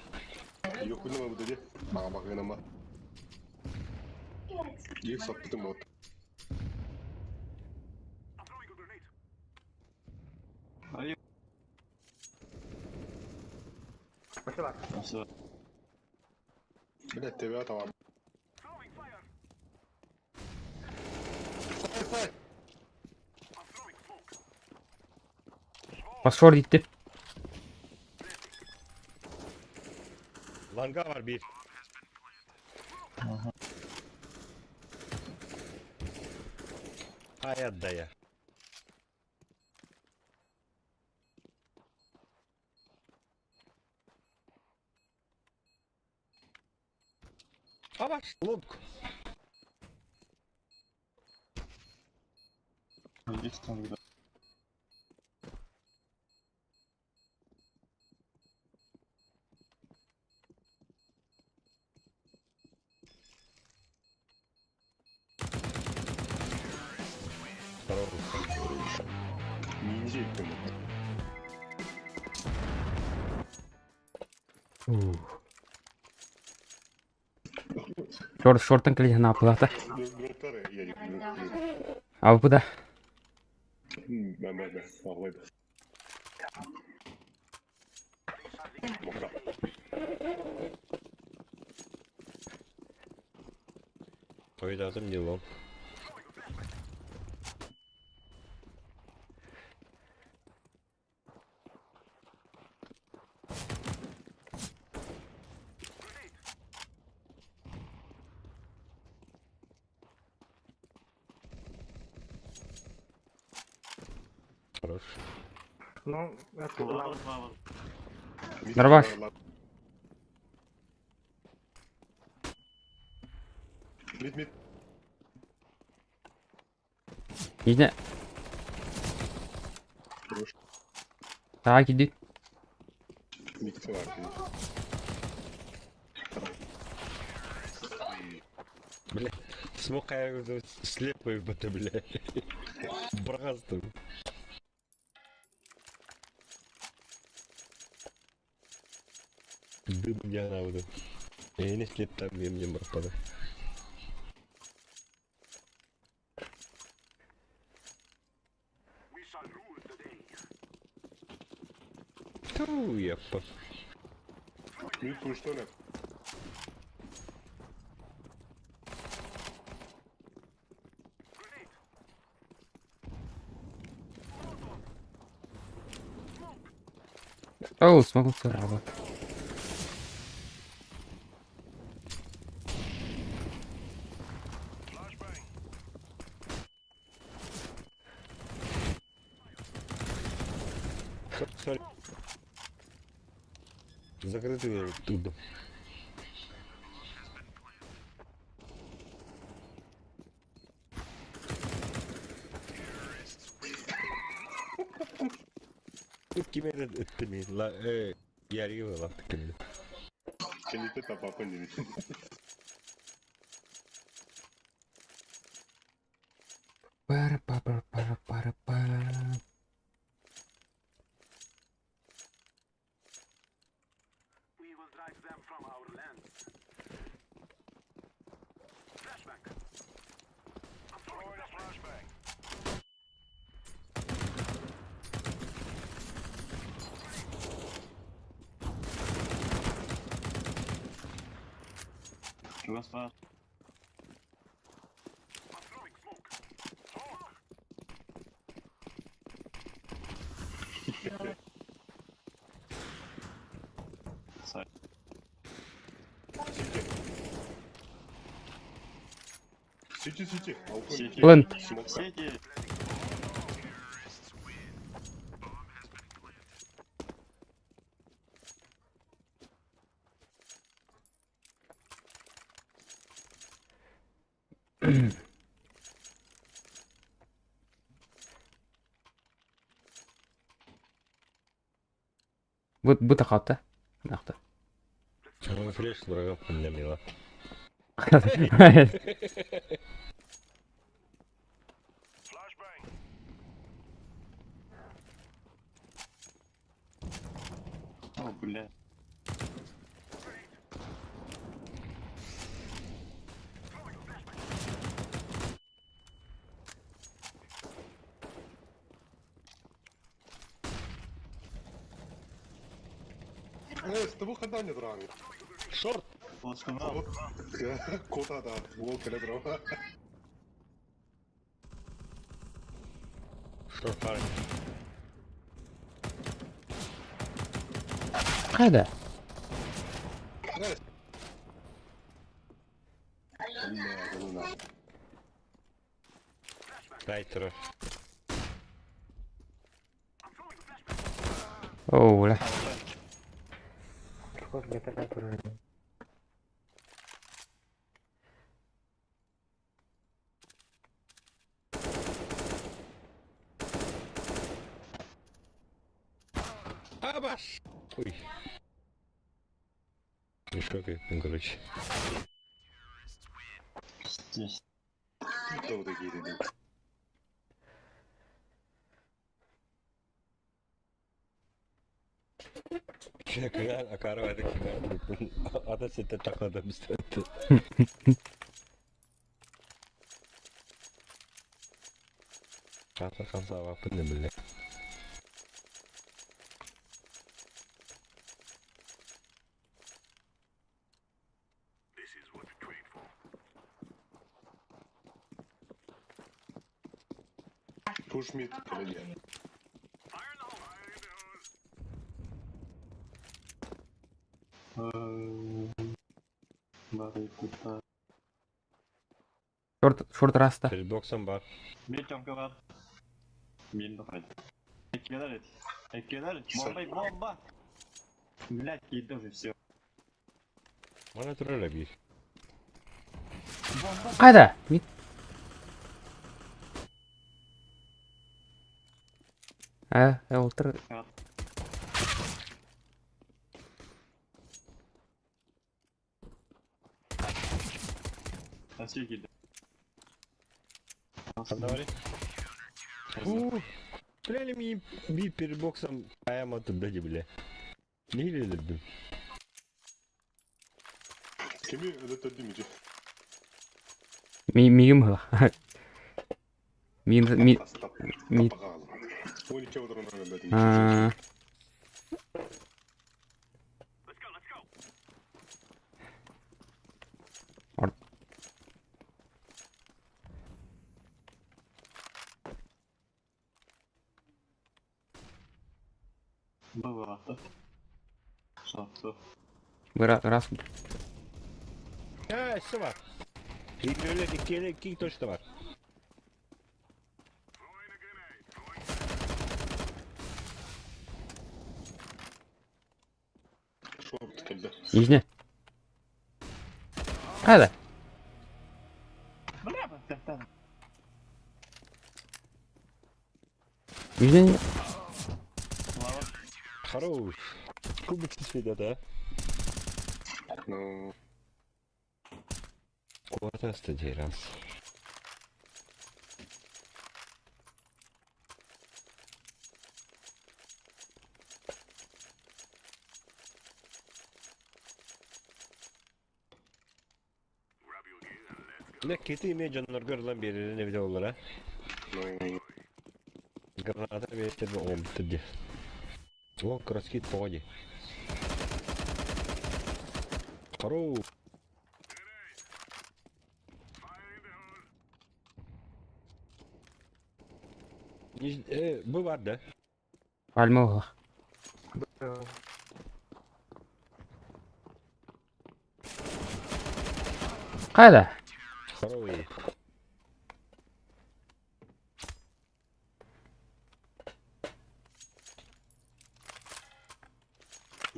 Ёхуй на буду, мама, гнама. Их саппытым вот. Hayır. Başa bak. Nasıl? Блядь, тебя там. Стой, стой! Пошор gitti. Langa var bir. Hayat daya. Avaş long. Есть там, да. Хорош. Ниндзя этим. Шорт шортан кэлин наапылата. Гроптары, я не А bu da. Ben ben ben. Vallahi ben. Mokra. Oynadım yılan. Хорош. Ну, это Лава, лава. Нормаш. Мид, мид. Yine. Хорош. Daha gidiyor. Мид var. Бля, смог я слепый это, бля. Братство. Дым я на вот. Я не слеп там, я мне пропаду. Ту, я по... Мид что ли? Oh, смогу сразу. Сори. Закрытый тут. Kime ettim la e yer gibi baktık şimdi. Kendisi tapakın dedi. Para para para para para. Чего спас? Сай. Сити, сити. Сити. Plant. Смока. Сити! Bu bu da kalktı. Nokta. Ama flash bırakıp dinlemiyor. О, бля. Э, с того хода не драны. Шорт. Флешканал. Кота да, ол кэлэ турар. Что, парень? Хайда? Дай турар. Оо, бля. Абаш! Ой. Мешок, ну, короче. Здесь. Кто такие ребята? Акара Ата сетте таклада бистетти. Ката хамса вапын не биле. Push mid, кэлэ. Бары кута. Шорт, шорт раста. Перед боксом бар. Bir чонка бар. Birini de fayda. Ekkeler et. Ekkeler et. Bomba bomba. Блять, киди уже все. Мана турар бир. Бомба. Хайда? Мид. Э, олтыр. Nasıl киди? Давай. Стреляли ми би перед боксом прямо туда, бля. Не или Кими өлөттөрдүм ичи. Ми мигим хыла. Ми ми ми 12 отырған өлөттөрдүм. А, Было. Что? Раз. Ha, işte var. İlk öyle iki öyle iki точно var. Шорт кэлдэ. Нижне. Хайда? Бля, да, Нижне. Лава. Хорош. Кубик светят, а? Ну, Квартаста раз. Ne keti ime canlar lan bir yerine bir de olur ha. ну, Граната ветер он ты О, краски тоди. Хорош. Бу бар да. Пальма. Хайда? Хорош.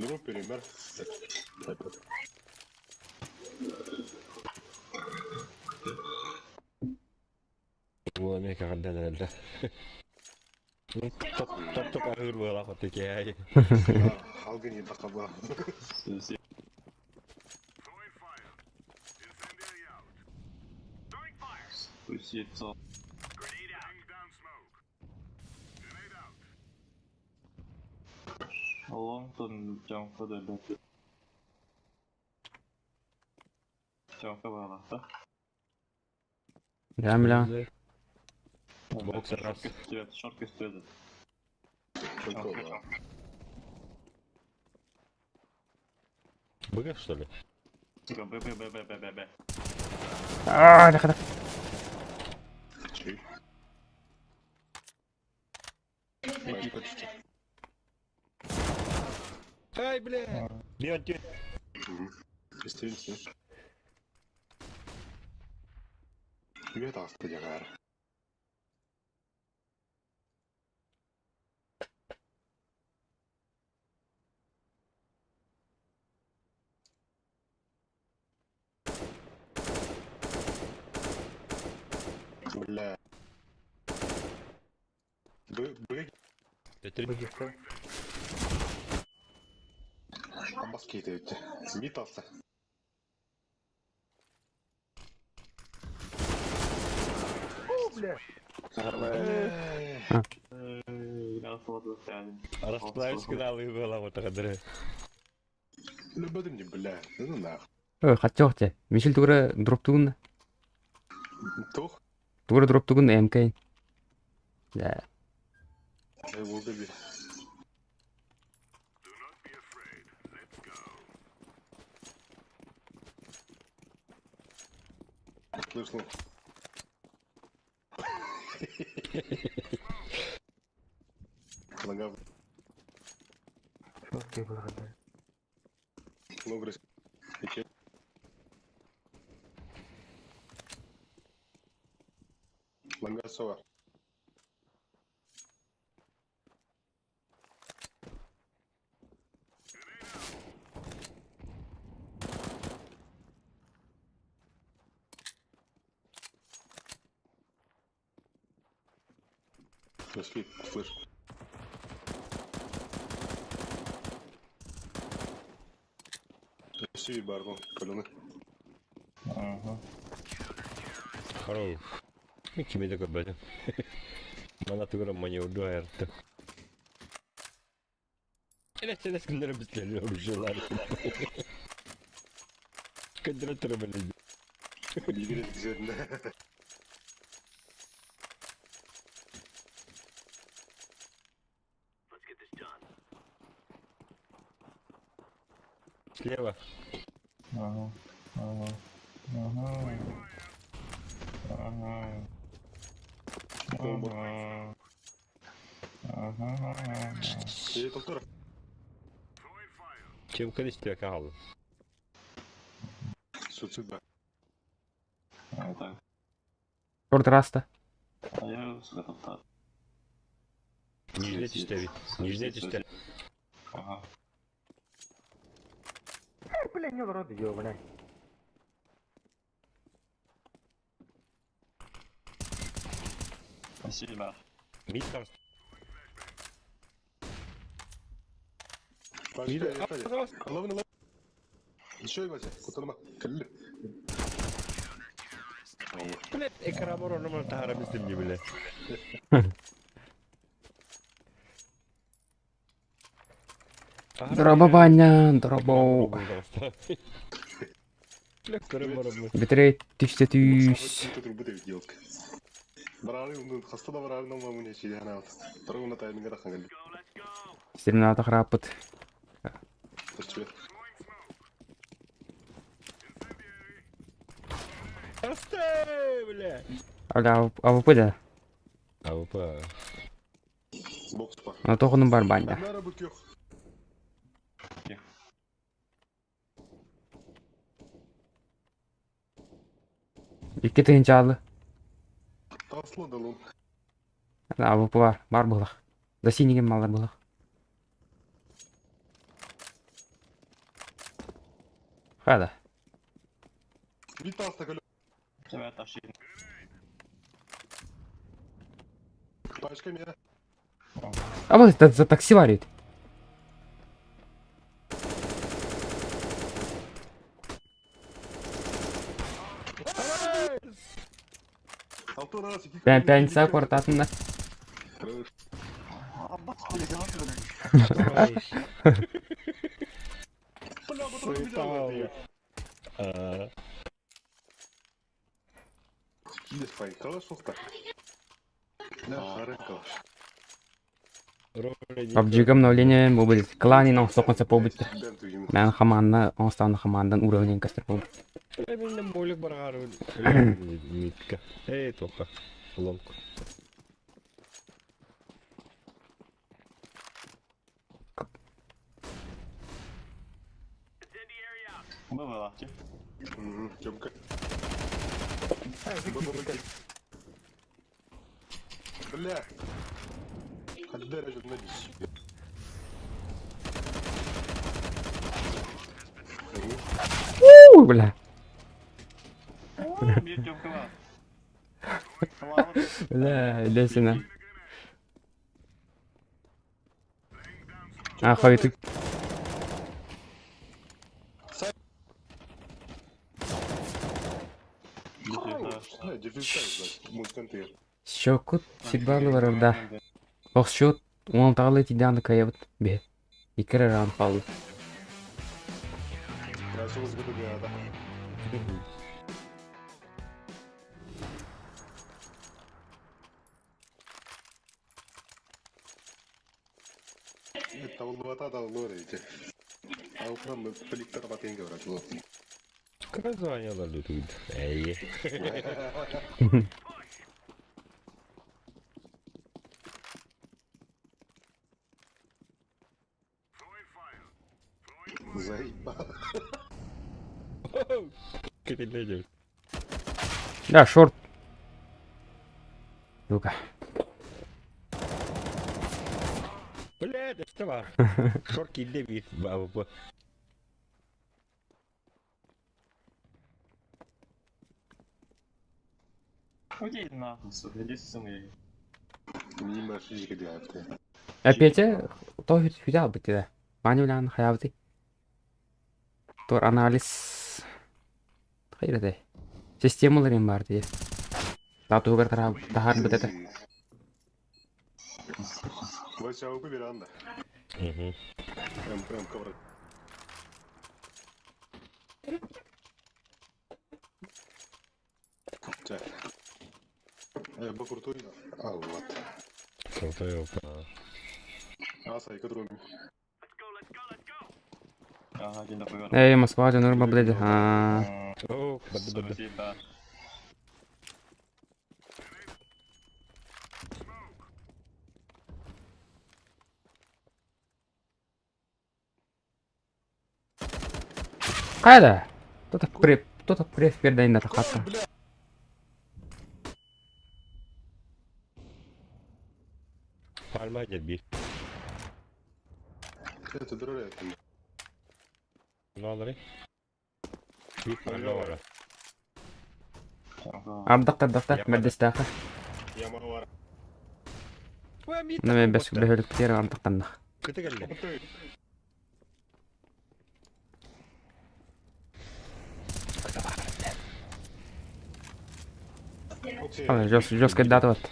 ну, перемер. Бу Америка қандай әлі. Топ топ топ ağır була хотеке. Алгын енді қабла. Спуститься. Лондон, Тёмка, да, Тёмка была, да? Бля, бля. Бокс раз. Шорка стоит. Быга что ли? Б, Б, Б, Б, Б, Б, Б. Аа, даха. Чүй. Пачка түсті. Ай, бля! Бьет, бьет. Истерин, истерин. Үе тағысты жағар. Бля. Б, Б, Төттөрү. Амбас кейті өтті. Мит алса. Расплавишь была вот такая. Любөдүм не, бля. Ну нах. Ой, хатчоох те. Мишел тугура дроп тугун. Тух. Тугура дроп тугун МК. Да. Ай, волга би. Слышно. Лага. Окей, благодарю. Логрес. Лангасова. Нашли, слышь. Все, барбон, калены. Ага. Хорош. Кими такой, блядь. Мана тугура мани уду аярты. Элес күндөрө бизлер оружиялар. Көндөрө туру блядь. Игорь üzerinde. Слева. Ага. Ага. Ага. Ага. Ага. Ага. Ee, doktor. Чем количество калды? Суцуба. А, так. Шорт раста. А я сюда там. Нижний түстө. Нижний түстө. Ага. Бля, не вроде, ёбаный. Спасибо. Мид там. Ловно, ловно. Еще и Вася, кутанма. Калли. Блядь, экран орнуман тахара биздим бile. Дроба баня, дробо. Бля, көрөм барам. Битрейт түстө түс. Барары хаста да барары нома муне чи яна. Торгуна тайминга да хангали. Стремната храпыт. Точно. Асты, бля. Ага, АВП да. АВП. Бокс па. Но тохунун бар баня. Нара букёх. Икки тыгынчаалы. Таслы да лун. АВП бар. Бар булах. За синеген малар булах. Хада. Би таста калю. Тебя тащи. Пачка меня. А вот это за такси варит. Алтын раз iki. Пен пенса квартатында. Аббас, телеграф. Бля, вот он видел. А, Кидес пай. Калаш соқта. Да, хары калаш. PUBG-га обновление буолбут. Кланин оҥостуоххун сөп буолбут. Мээн хамаанда оҥостоон хамаандан уровнин көстөр буолбут. Эбиннен молик бараары митка. Эй, тоха. Лонг. Бывало. Тёмка. Бля. Когда режет на Уу, бля. Биир Тёмка баар. Бля, лесина. А, хойутук. Счекут сирбалы барарда. Ох, счет он тағалы тидан каябыт бе. Иккер раунд қалды. Табылбата табылбат эти. Алқырам пликтар батенге барат. Названиялар тут. Эй. Заебал. Кирилледев. Да, шорт. Сука. Блядь, это бар. Шорт килде бит. Бабы. Иди нахуй, сука, иди сюда. Мимо шишка диапты. Опять то хүдә бит да. Мани белән хаябыты. Тор анализ. Хайрады. Системалар им бар ди. Татугар тара тахар бит это. Вася ауку веранда. Угу. Прям прям коврак. Так. Бо крутой. А, вот. Крутой опа. Аса, и который... Ага, один такой. Эй, Москва, Нурба, блядь. А. О, бады бады. Спасибо. Кайда? Кто-то преф, кто-то преф пердай на хата. Пальма дерби. Это дурак. Ну, Андрей. Бит пальма бара. Ардак ардак мәрдестәхә. Я мавар. Нәмә бәс бәһөлек тер ардактан. Кыты келді. Ала, жос жос дата вот.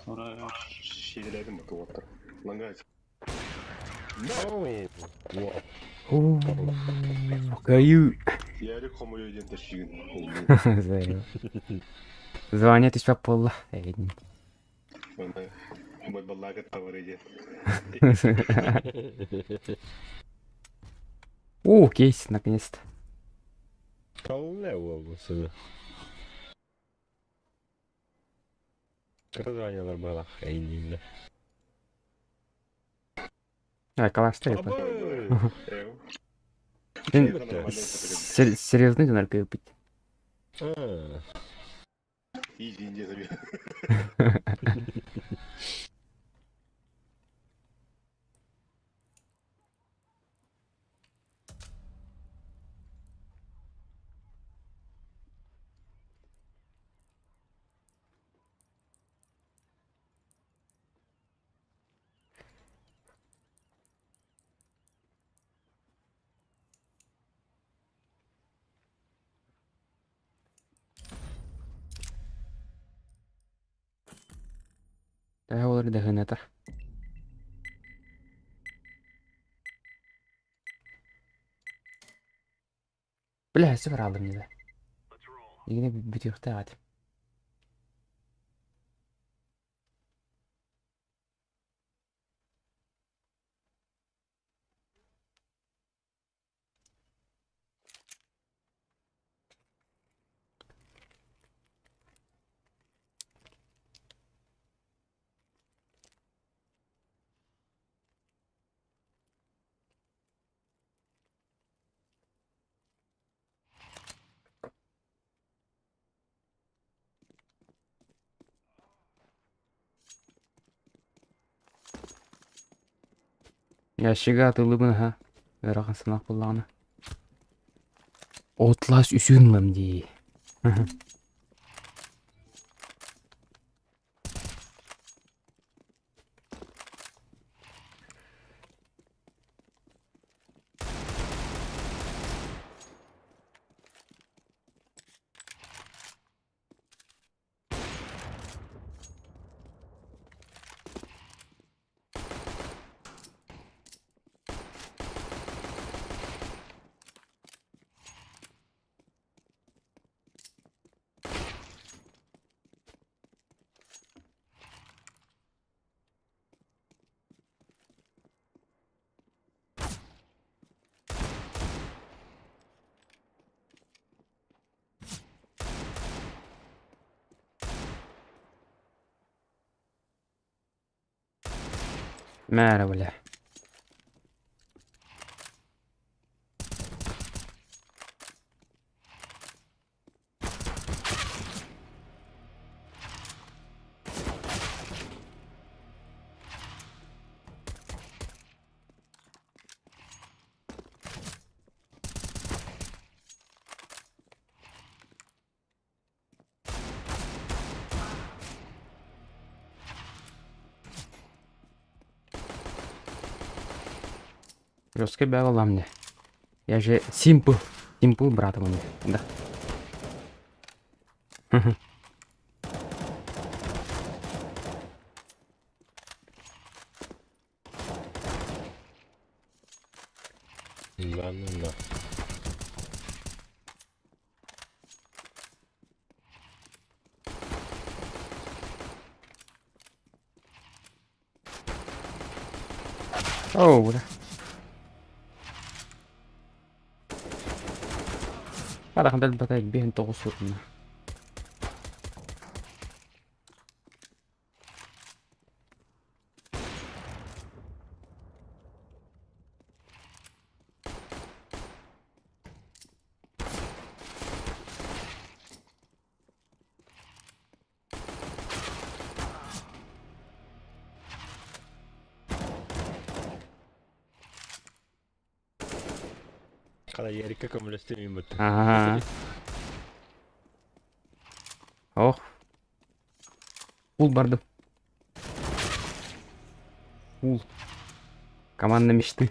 Ура. Шеделедім вот Лангайт. О, Каю. Ярик хомой един ташигин. Звание түспәк булла. Әйдин. Баллага тавар един. О, кейс, наконец-то. Қалай ол сыны. Названиялар бала. Әйнинде. А, калаш ты. Абы! Серьезный донор купить. А, Иди, иди, заби. Да, олар да это. Бля, супер алдым не Игне бүтүөхтэ ат. Ящига атыылыыбын аһа, ыарахан санаах буоллаҕына. Отлас үсүн ылам дии. Мээрэ бля. Жесткий бэҕэ мне. Я же симпл. Симпл брат у меня. Да. Да ну на. Оо, бля. Харахан дэлбэтэй биһин тоҕус уурна. Хара Ярикка көмөлөстө мин бутта. Аха. Ох. Фул бардым. Фул. Команда мечты.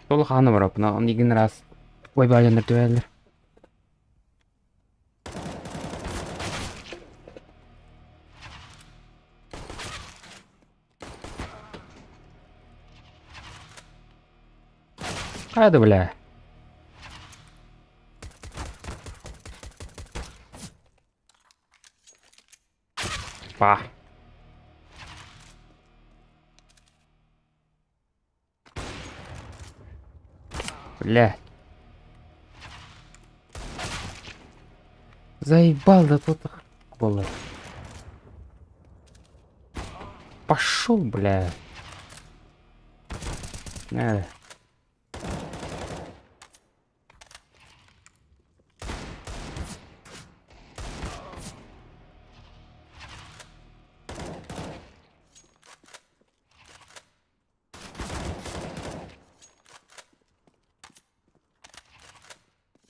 Толы хаана бараппын. Онигин раз. Ой, бааланнар түбээллэр. Хайа да бля. Па. Бля. Заебал да тут было. Пошел, бля. Э.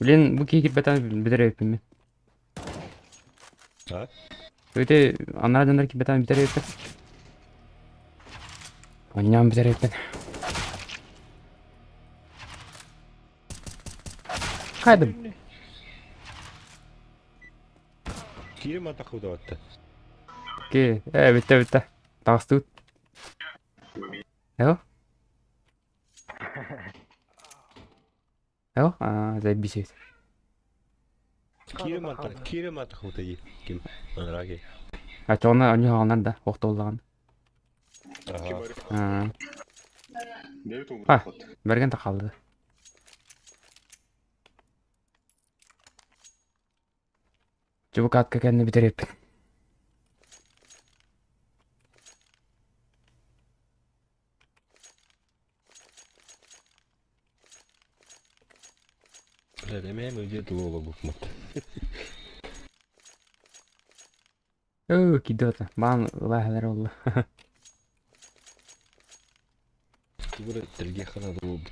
Блин, бу киһи кирбэтэн бүтэр эбиппин мин. А? Өте анараа дьоннор кирбэтэн бүтэр эбиппин. Онньоон бүтэр эбиппин. Хайдым. Киирим атахудаватта. Ки, э, бүттэ бүттэ. Таҕыстыбыт. Эо? Эо? Аа, заебись. Киирим атах, киирим атахута ким анараги. А чоҕуна онньу да, охтоллаҕын. Ага. Аа, Девять он А. бэргэн да хаалды. Чубукаатка кэннэ бүтэриэппин. Бля, эмэм өйдө тулуола букмат. Оо, кидота. Баан ылааһылар олла. Тугу тэлгиэххэ наада буолбут.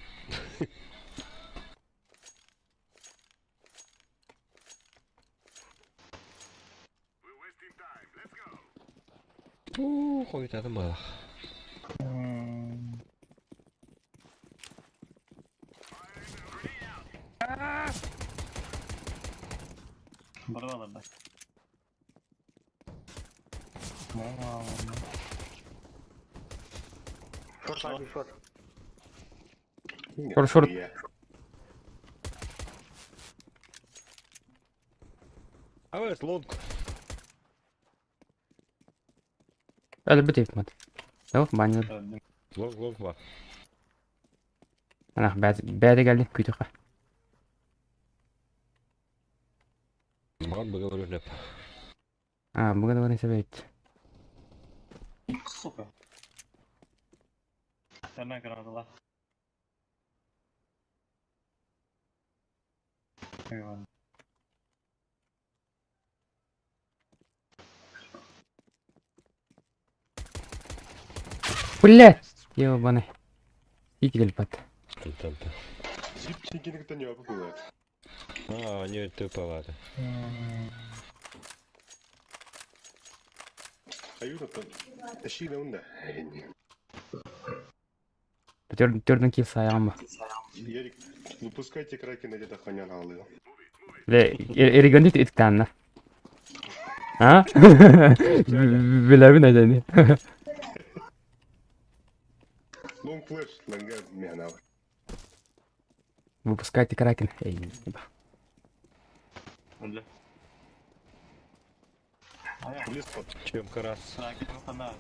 Уу, хойутаатым баҕалаах. Барбалар да. Шорт, шорт. Шорт, шорт. Авес, лонг. Өлбүт эбит. Жоқ, баннер. Öldüm. Лонг, лонг бар. Ана бәді келді күтіға. Маған быға көрініп. А, бүгін оны себет. Сука. Hemen kırdılar. Eyvallah. Бля! Ебаный. Икель пат. Тан-тан. Зип тингенігіттен не было. А, не туповато. Аюна там. Тащи на унда. Төрдің кил саяғым ба. Ярик, выпускайте Кракена где-то ханян алды. Ле, эригонди иттанна. А? Биләбин әдәни. Лонг флеш, ланга мянал. Выпускайте Кракен. Эй, еба. Öldü. Aya. Лес под. Чем раз. Sakin ol sana.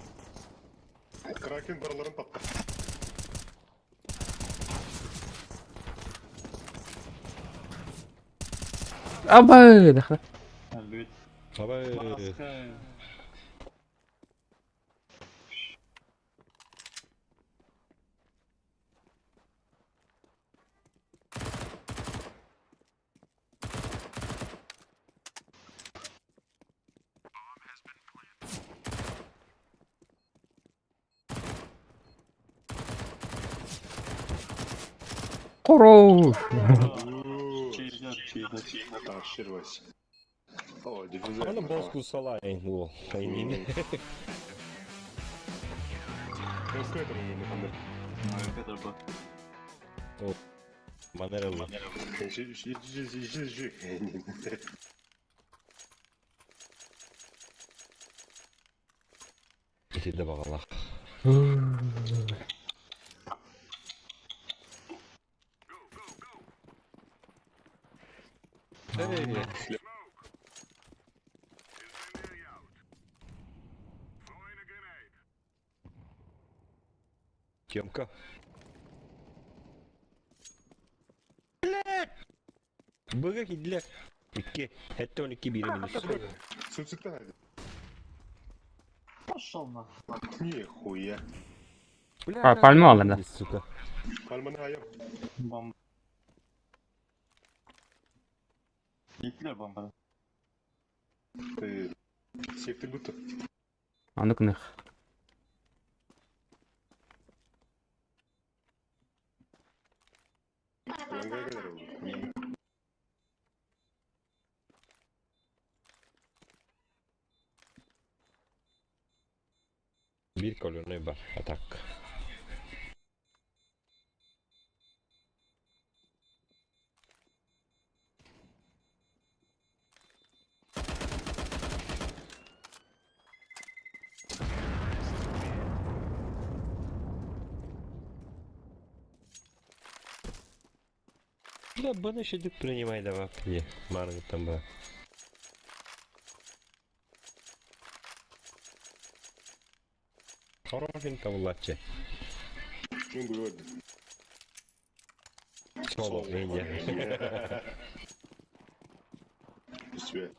Кракен барларын тапты. Аба, даха. Öldü. Абай. Baskı. Хорош. Çiğdör, çiğdör, çiğdör. Тащилась. О, диффузер. Аны боску салайын ол. Айнин. Ne kadar bak. Манерелла. Итинде бағалақ. Эй, Темка. Блядь! Быга кидлер. Икки. Хәтта 12 бире минус. Суцикта. Пошел на. Нихуя. А, пальма алды. Сука. Пальманы аяп. Bomba. Gittiler bombada. Ты сектор будто. Аны күнэх. Ланга кадar Бир колонной бар. Атак. Да, баны шедік принимай давай. Не, марга там ба. Хорошенько влаче. Ну, говорит. Соло, меня. Свет.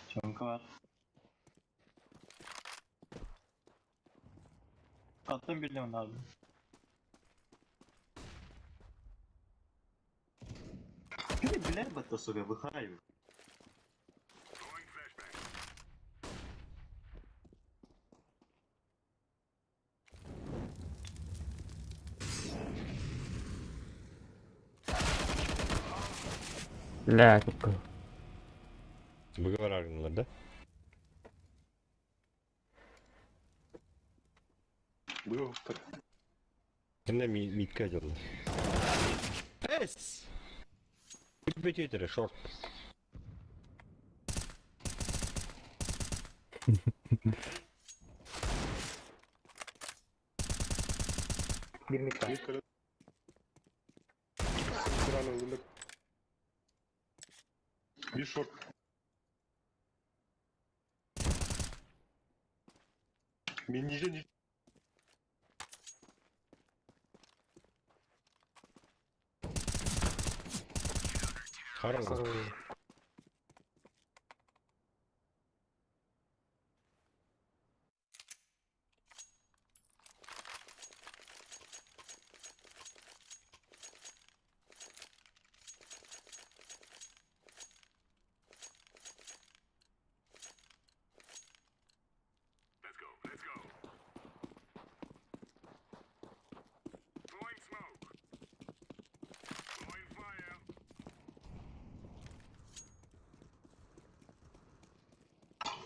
Çanka var. Attım bir limon abi. Ты, блядь, батасуга, выхаю. Бля, кукка. Быга бараргыннар да? Быга Кэннэ мииккэ дьоллор. Эс! Бөтүөтөрө шорт. Бир мид Мид кэлэн. Сыран ыллым. Bir шорт. Мен ниже не. Хараңғы.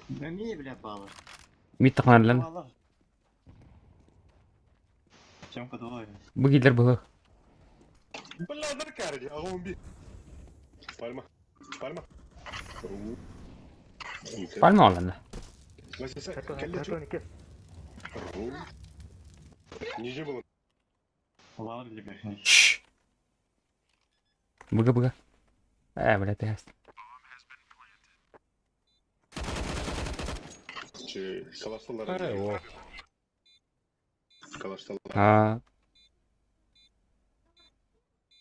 Эмиэ бля баалар. Мид тахнарлан. Баалар. Чем кодовой? Бу киллер было. Бля, наркарди, а он би. Пальма. Пальма. Пальма оланна. Вася, кэллэ Кет. Ниже было. Лавр или бля. Шш. Быга быга. Э, бля, ты хаст. Че, калашталар. Ара, о. Калашталар. А,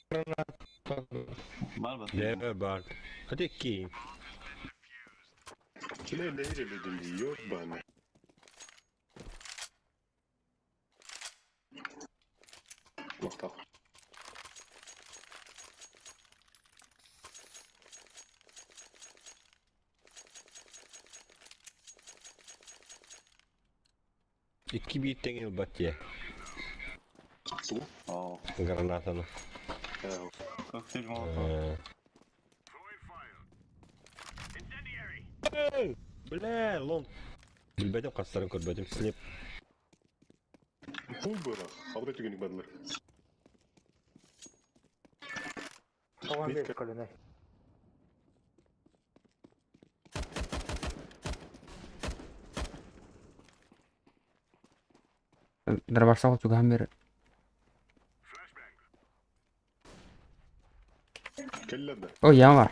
Бар бар. Леве бар. Hadi ki. Киле нейре людям, ёбана. Мактал. Икки биир тэҥ ылбат дьиэ. Су? О, Гранатаны. коктейль молотова. Э. Бля, лон. Билбэтим хастарын көрбөтүм. Слеп. Фул было. Албай түгенік бадылар. Оған бер көліне. Дробашсал чугахан бер. Кэллэ да. О, яма бар.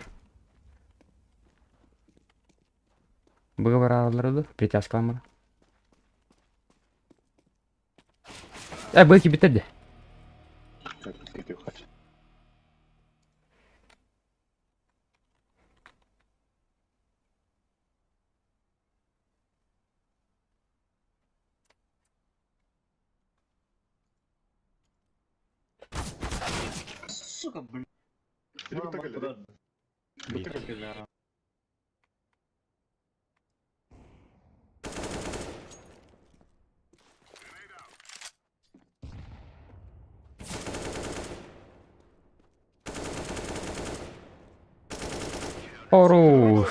Быга баралары притяжкалар. Э, быки битеди. Так, кетип хач. Сука, бля. Бутта кэллэ. Бутта кэллэ. Бля. Хорош.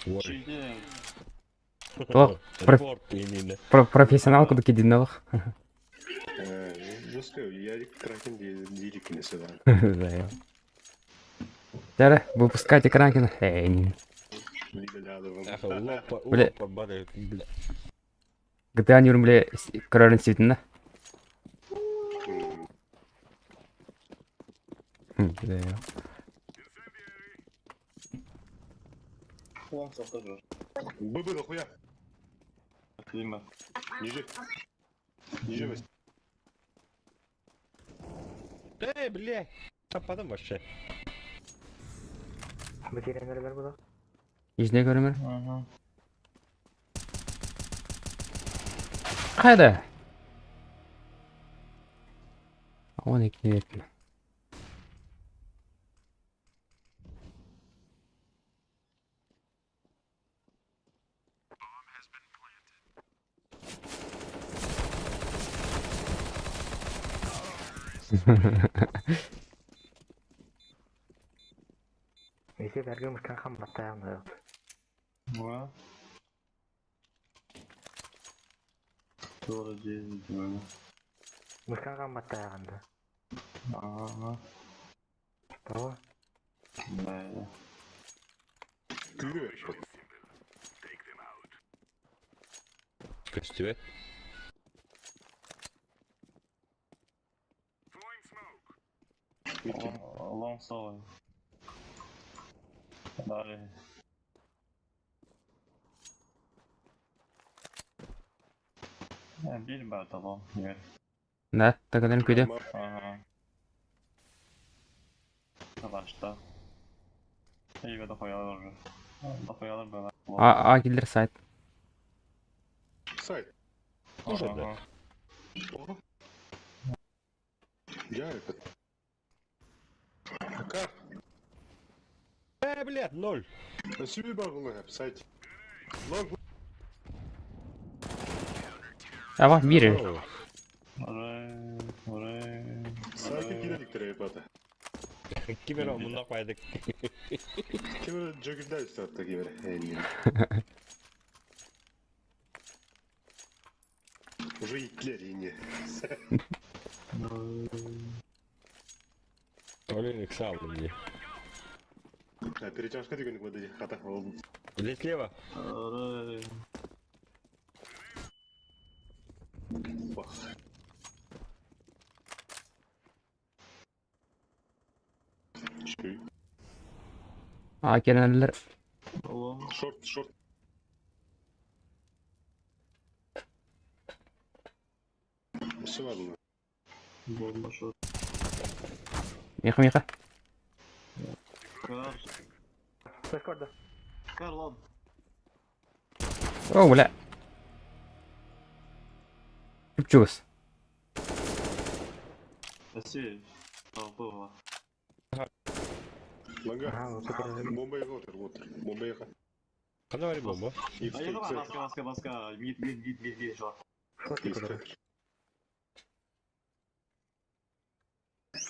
Ой. Чиде. Лох, Репорт именно. Профессионал куда кидинах. Жестко, я кракен дирик не сюда. Дара, выпускайте Кракена. Эй, не. Ах, лопа, Бля. лопа, бары, бля. GTA нюрм, бля, король свитна. Лон тоже. Быбы дохуя. Дима. Ниже. Ниже, Вась. Эй, бля. Тападым вообще. Бөтеренерлер бұда. Ижне көрімір. Ага. Қайда? Он екі еттім. Ити бэргэ мыккан хамбаттаан Ва. Тоже 9. Мыккан хамбаттааҕын да. Ага. Тоҕо? Да. Күүрү бербит. Көстүбэт. Митки. Лонг соло. Дали. Бир бар талон. Нет. Да, тагален күдө. Ага. Başta. İyi de koyalım уже. Da koyalım böyle. А, а киллер сайт. Сайт. Уже да. Ого. Я это. Как? Э, блядь, ноль. Сүбі бар бұны, сайт. Лонг. Ава, бире. О, Oraya, oraya. Сайты киреликтер ебата. Кимер мунна койдук. Кемер жөгүлдә үстә атта кемер. Уже итлер ине. Олен иксал мне. А перетяжка деген воды хата ол. Здесь слева. Oraya. Бах. Чүй. А келенелер. Oğlum. Шорт, шорт. Все ладно. Bomba şu. Миха, миха. Kar. Көс көрді. Kar lan. О, бля. Чугас. Спасибо. Толково. Ланга. Ага, вот это Бомба его отыр, отыр. Бомба его. Кана бар бомба? Икс, А я икс, баска баска баска. Мид мид мид мид мид şu. Шорт икс. көрді.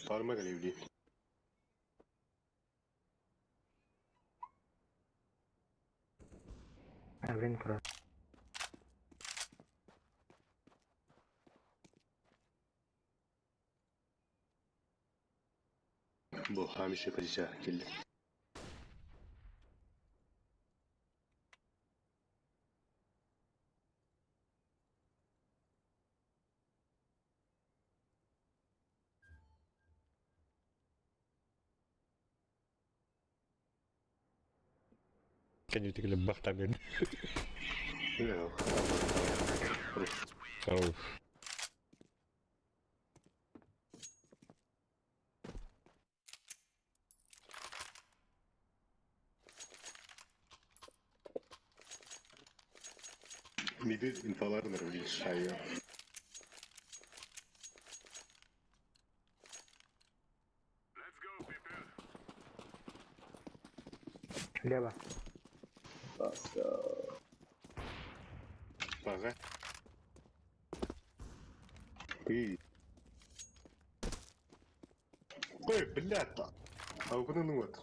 Парма галевли. Блин, про. Бу хамише позиция келди. Кәнүтігілі бақта мен. Иә. Хорош. Миди инфаларын рөлі шайы. Лево. Баска. Ага. Ты. Ой, блядь. А у куда ну вот?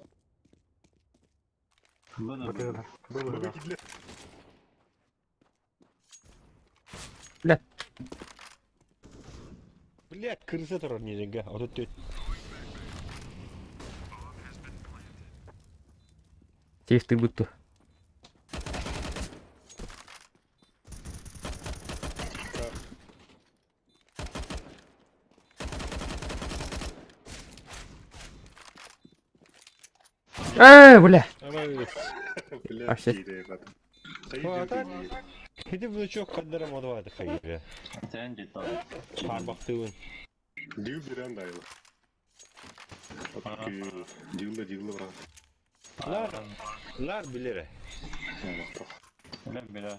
Bana. Бытыгы. Был Бабы кидле. Блядь, крыса тұрар не деньга. А тут тет. Сейф ты будто. Э, бля. Блядь, А все. киде бат. А так? Хиди внучок каддара модвайды хайыр. Sen git abi. Пармақтығын. Дил бирен дайыл. Дилла дилла брат. Лар, лар билere. Bilem bile.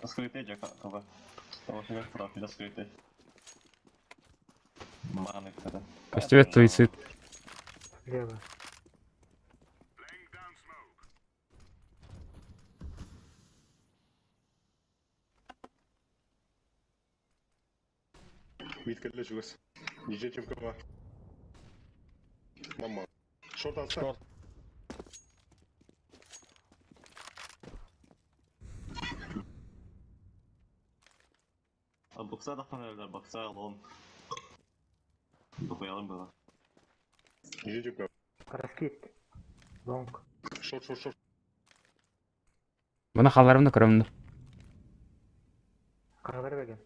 Скрытый же кого. Того что профиля скрытый. Маны когда. Костювет суицид. Лево. Миткелле чугас. Ниже чем кого. Мама. Шорт алса. Шорт. Бокса тахсан бокса алон. Дохуялым было. Жидик. Раскид. Лонг. Шорт, шорт, шорт. Маны халларымны көрөмнөр. Каралар берген.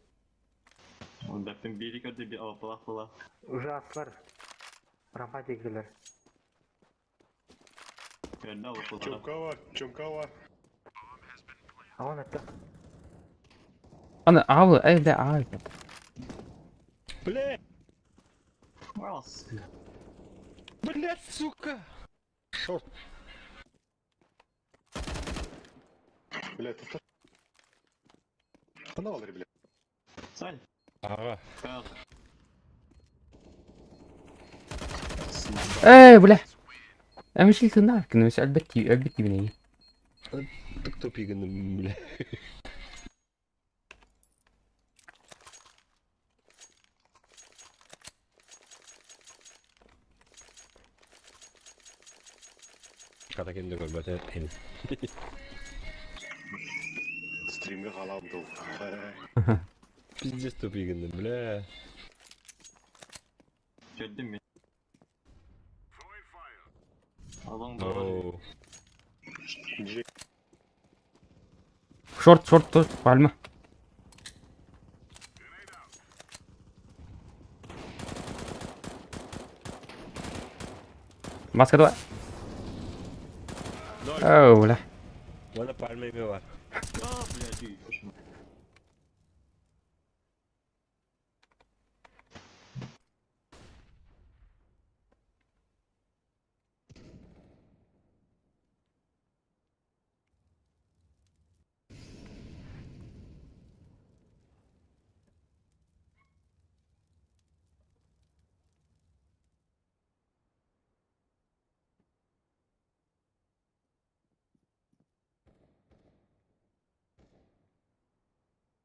Бәптің бири көрді, би алапалақ была. Уже аслар. Рампа дегилер. Көрді алапалақ. Чомкава, Чомкава. А он это. Аны аавы, эй, бля, аавы. Бля! Раз. Блядь, сука! Шорт. Бля, это... Канал, бля. Сань. Ага. Кал. Эй, бля. Эмишил тынар, күнүс әлбетти, әлбетти бинеги. Тук тупигін, бля. Kata kendi көрбөтө. Стримге қалам дыл. Пиздец тупигін, бля. Көрдім мен. Алон бар. Оу. Жек. Шорт, шорт, шорт, пальма. Маска давай. Оу, бля. Мана пальма эме бар. А, блядь,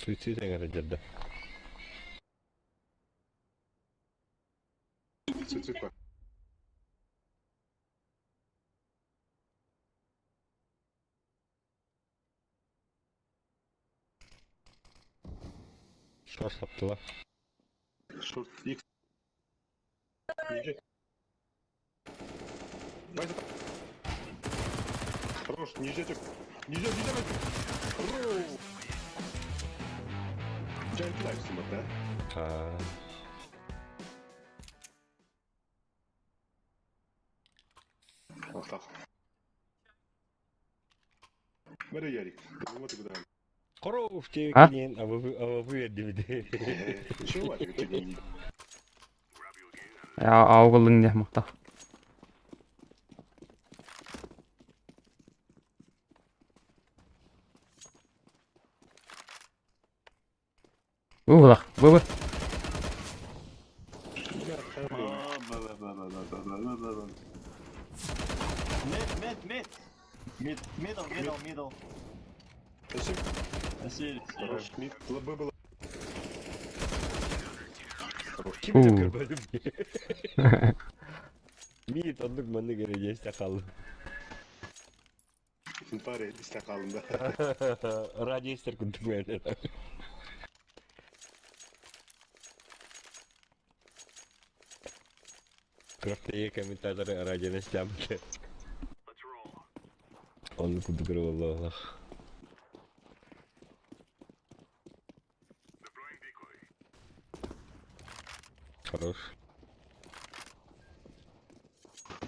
Суицид аңара жерде. Суицид па. Шорт саптыла. Шорт X. Ниже. Вася. Хорош, ниже тек. Ниже, ниже, Вася. Хорош. Giant Life сымат, да? А. Ах, ах. Бери, Ярик. Вот и куда. Коров А? тебекинен, а вы вердибиди. Чего, Ярик, тебе не... Аугылың не мақта. Улах, быбы. А, б, б, б, б, б, б, б, б, б. Мид, мид, мид. Мид, middle, middle, middle. Спасибо. Спасибо. Хорош, мид, лб было. Хорош. Ким Уу. деп көрбөдүм. Мит ондук маны кере жесте калды. Инфаре, исте қалында. Радиостер күндүк менен. Кыракта комментатор радионы истемди. Onu күндүк болду. Хорош.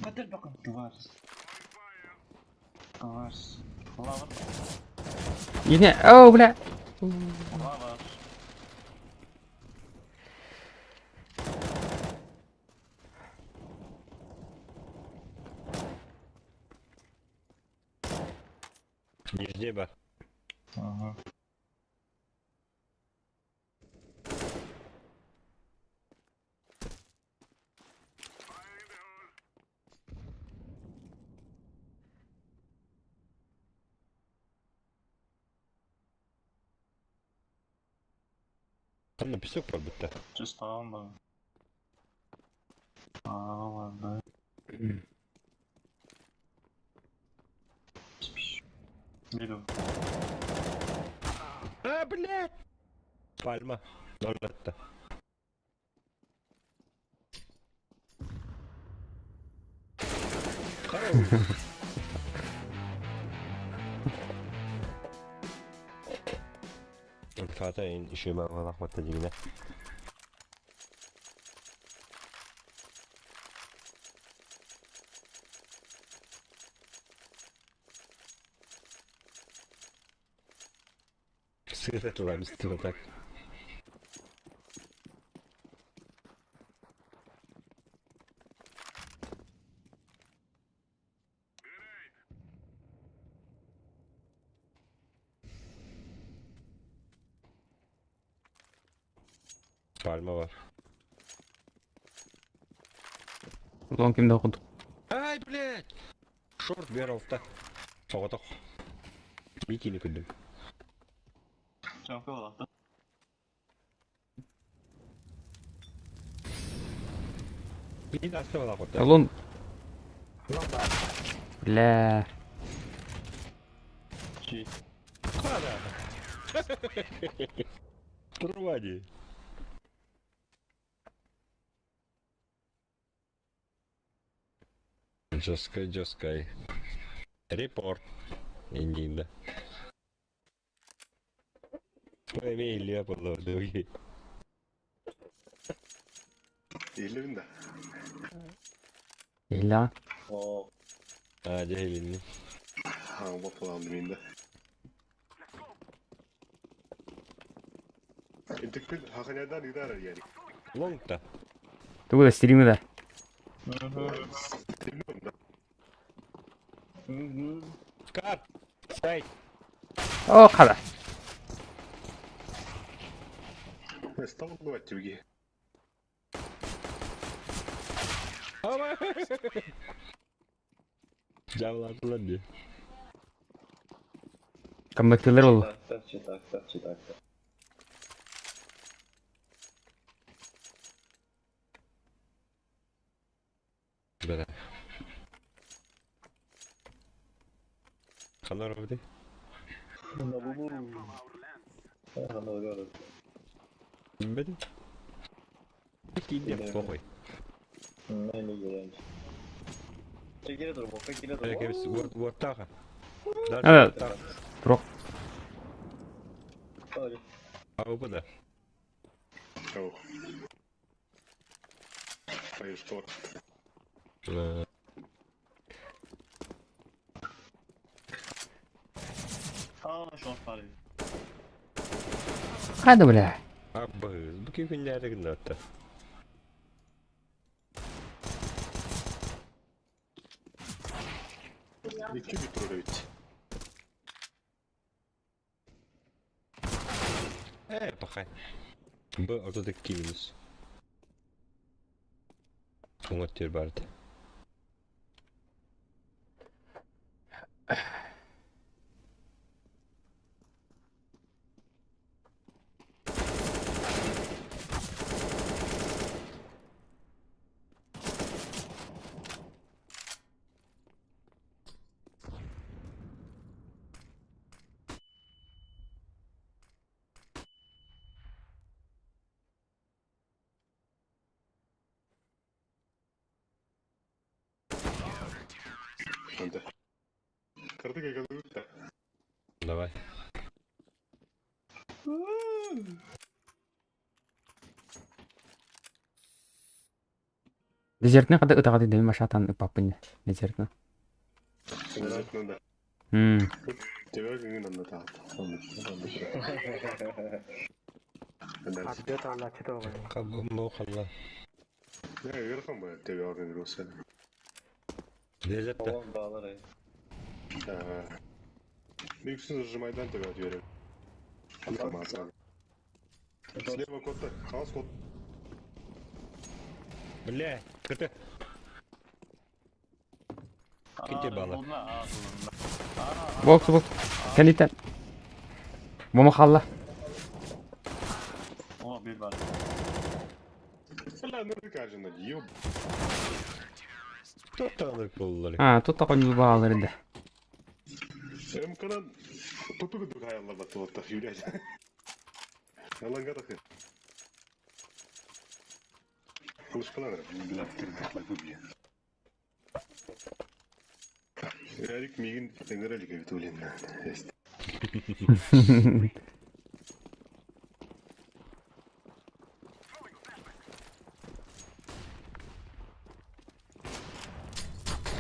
Көтөр бакын. Товарищ. Товарищ. Лавр. Ине, оу, бля. Лавр. Нижний бар. Ага. Там на песок бар бітті. Чисто ба. А, ладно. Мидл. А, блядь! Пальма. Ноллатта. Фата еще мама дигинэ. Сыта тула так. Palma var. Лон ким да кудук. Ай, блядь! Шорт бер алта. Соҕотох. Бикини күндүм. Чамка болақты. Бин аста бала котта. Лон. Бля. Чи. Турвади. Жесткай, жесткай. Репорт. Индинда. Эми Илья болор дуги. Иһиллибин да? Illa. О, А, дьэ иһилинни. А, боппалаан мин да. Интикпин хаханядан идара яри. Лонгта. Тугу да стримы да. Кат. Сайт. О, хара. Стал тебе. Жабылатылар ди. Камбэктилер ол. так, так, так, так, так. Бля. Ханар бди. Бди. Киде похуй. Кебис уортаха. Э, Турук. Аубы да. Ох. Поешь Кайда, бля? Абы, бу күннәрдә генә атта. Икки бит ведь. Э, пахай. Б ортада минус. Оңоттер барды. Анда. Кырдык эгэлүүтэ. Давай. Дезертне када ытаҕа деми машатан ыппаппын дезертне. Дезертнен да. Тебер күнгүн анна таат. Отбет алла читал. Кабы халла. Не, ыарахан баа тебер күнгүн уса. Дезертте. Үксүн сжимайдан тебер берем. Слева котта, хаос кот. Бля, кырты. Кете бала. Бокс бокс. Кэлитен. Бома халла. О, bir var. Бля, ну кажена, ёб. Тоттаныр боллар. А, тут такой баалар да. МКдан тутугу дугай алла батылатта юряй. Аланга тахы. Флешкалар, бля, выпье. Ярик мигин ыҥыра илик эбит блин. Есть.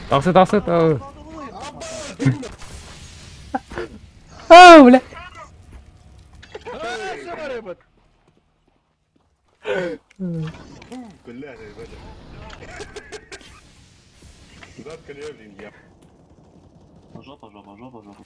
Тахсы тахсы тахсы. Ау, бля. Бля, ребята. Задка блин, я. Жопа, жопа, жопа, жопа.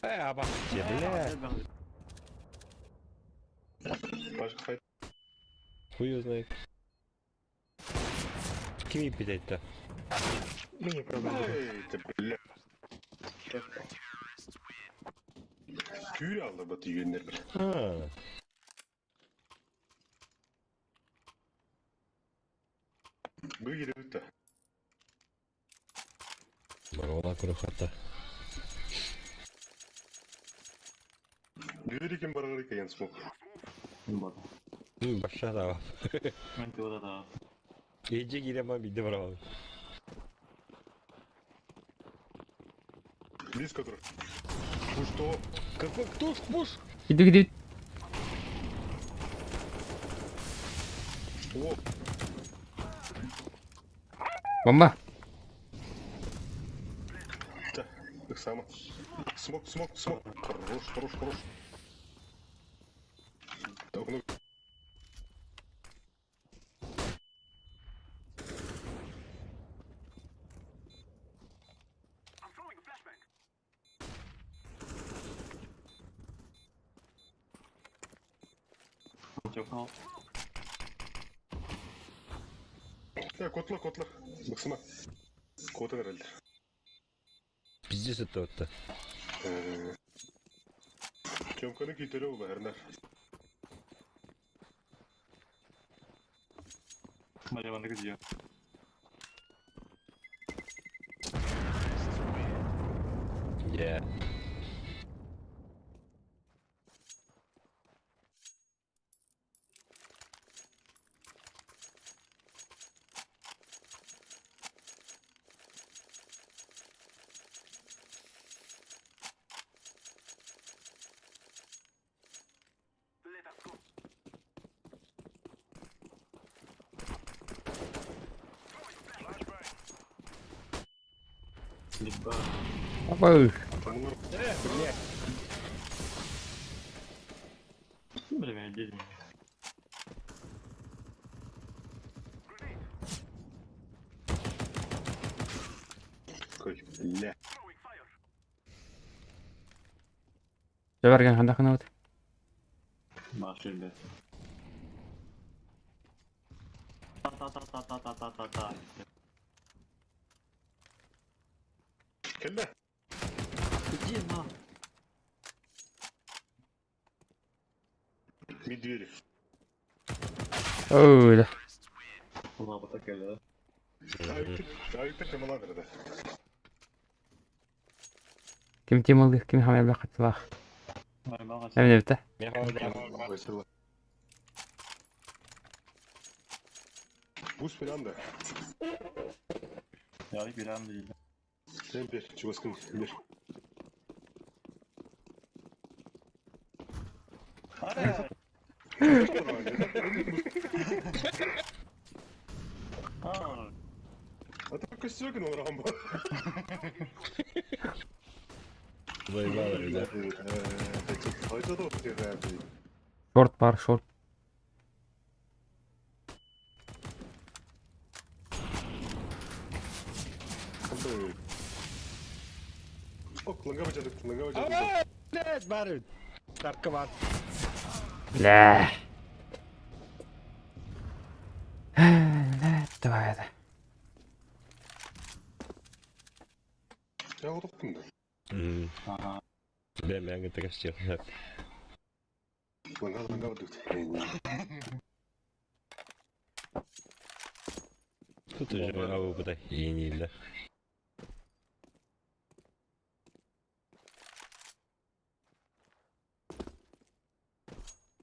Э, абахте, бля. Пашка файт. Хуй его знает. Кими питать-то? Мини проблема. Эй, ты, бля. Күүр алды бат үйгеннер бір. А, Бұл керекті. Барола көрөхатта. Дүр екен барғар екен смок. Баша да. Мен теория да. Иджи кирема бидде барабан. Близко тұр. Пуш то. Какой кто ж пуш? Иди иди. О, Бомба. да. Так само. Смок, смок, смок. Хорош, хорош, хорош. Так, ну. Çok Ya kotla kotla. Baksana. Kota herhalde. Пиздец это вот-то. Тёмканы күйтере ол бәрінер. Бля, где? Yeah. Либо. Опа. Бля, иди. Кой, бля. Жабарген ханда хана вот. Машин, бля. Та-та-та-та-та-та-та-та. Кэллэ. Иди на. Медведи. Ой, да. Лапа такая, да? Айты кымалар да. Ким тималдых, ким хамай бахатылах. Нормально. Эмне бит. Buz falan da. Ya bir an değil. Sen bir, çuvaskın bir. Hadi. А, А так костюк на рамбо. Заебало, ребят. Шорт бар, шорт. Блять, бары. Тарка бар. Бля. Бля, давай это. Я отырдым да. Бля, мен такая. Ланга ланга бардыбыт. Тут уже абы ииниллэ.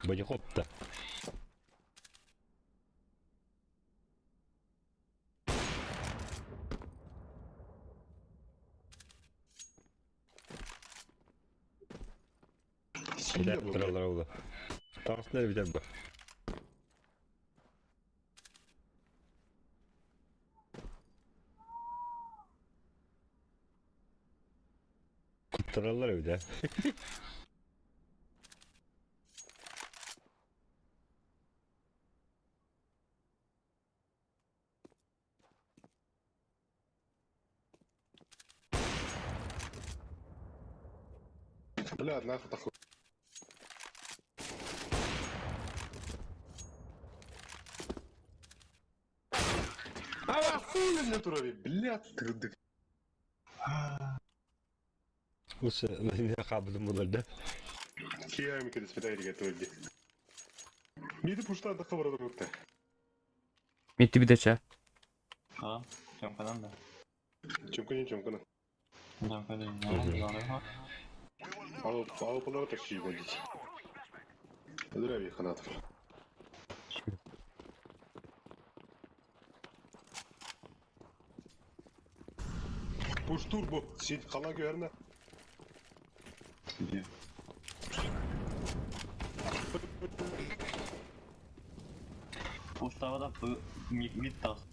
Бодихопта. Сильно Билэр тураллар ол. Таҕыстылар бүтэр бу. Куттараллар эбит ээ. Бля, нахуй такой. А хуй мне турави, блядь, ты Лучше хабдым булар да. Киями кеде спитайри готовили. Миди пушта да хабар одурукта. Митти бидече. А, Чомкадан да. Чөмкөнө чөмкөнө. Чомкадан. Ал алпалар такси годить. Здравия, ханатов. Пуш турбо, сид қала көріне. Уставада бу мид тас.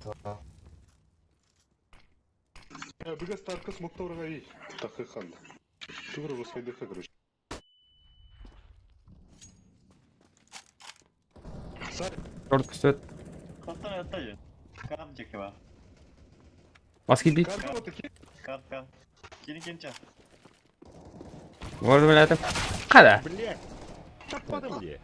Бүгі старка смокта ұрға ей. Тақы хан. Тугры русхайдыха, короче. Шорт күсөт. Кастан ятта Кар жеке бар. Бас килбит. Карта вот такие. Кар кар. Кини кенче. Вор билетим. Када. Блядь. Таппадым дии.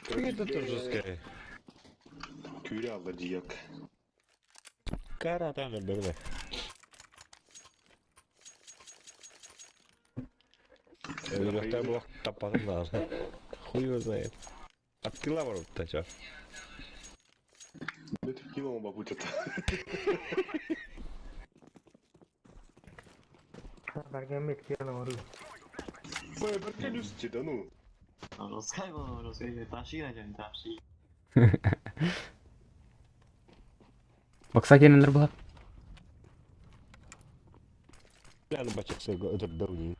Тут Это тоже скорее. Кюря ладьяк. Кара там бергә. Өлөктөр булак таппадым да. Хуй его знает. Открыла ворот-то чё? Это кинул бабутит. Баргамет киэн ору. Ой, баркалюсти, да ну. Русскай был, русскай. Таши на таши. Бакса кенелер була. Ляны бачаксы өтөр дауни.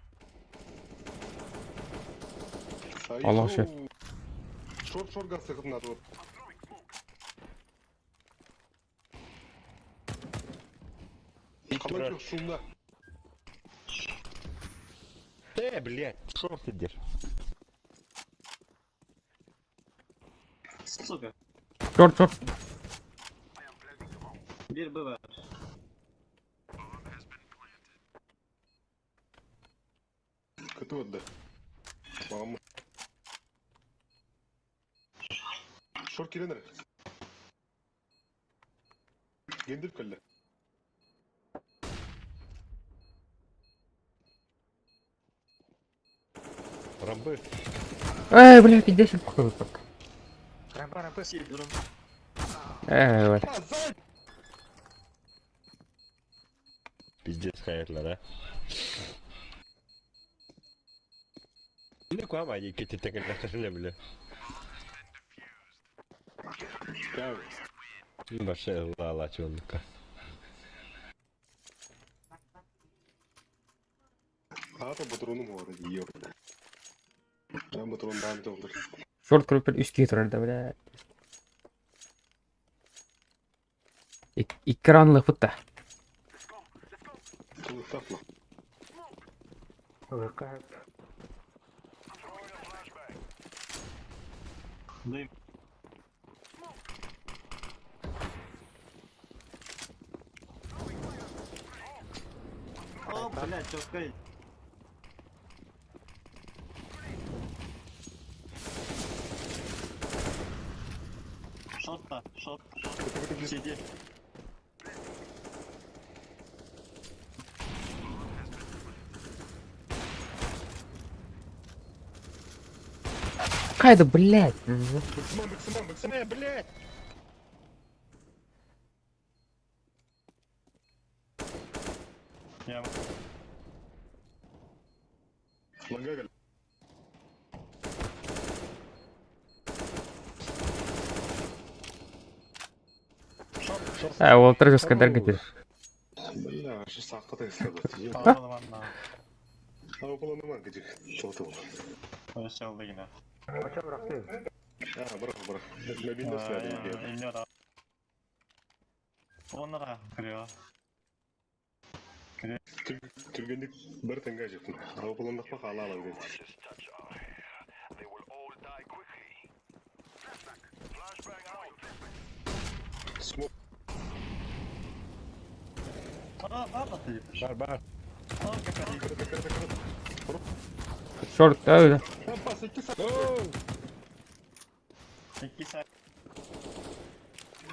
Allah şey. Шорт шорт газ сығып надо. Қалай жоқ шумда. Э, блядь, шорт сидишь. Сука. Шорт шорт. Bir B var. Көтіп отды. Маған Шорт келенер. Гендір көлді. Рамбы. Эй, бля, 50 похуй. Рампа рампа. Эй, бля. Пиздец хаятлар, а. Не куама, не кети текер бля. Баше лала чонка. Ата патроным бар, ёпта. Там патрон дам толдыр. Шорт көрүп үс киһи турар да, бля. Экран лыпыт да. Тулықтақла. ВК. Дым. О, блядь, чё Шорта, шорт, шорт. Сиди. Хайда, блядь. Быксыман, быксыман, быксыман. Э, блядь! Я Ланга кэл. Э, уолаттар жескайдарга этэ. Бля, вообще саахта тайсады. Аллах. Аупланыман кыжык. Тоты бол. Өсө алды гина. Оча бырахты. А, бырах, бырах. Мобильный связь. Инне да. Оннара кырыа. Түргендик бір теңге жықтым. Аупландықпа қала алам деді. Смок. Аа, баар да. Бар, бар. Аа, кака. Кырды, кырды, кырды. Шорт, да. Пас, икки сак. Икки сай.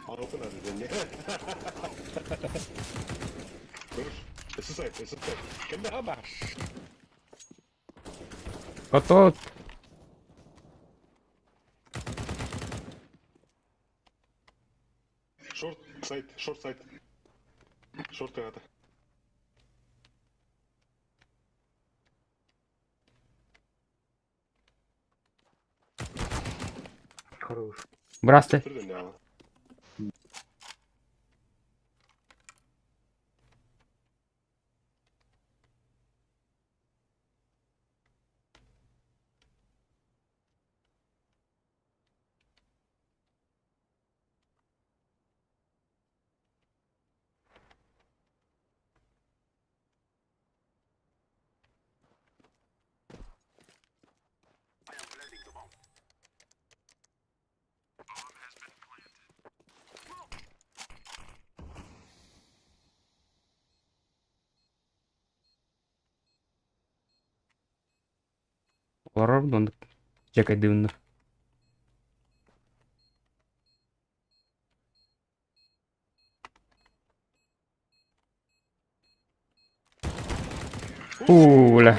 Ауплан деді. Көрүш. Эсі сайт, эсі сайт. Кәлі. Оба! Готов. Шорт, сайт, шорт, сайт. Шорт ата. Хорош. Брасты. Түрден не ала. Олорор оннук дьэкэйдыыннар. Уу, бля.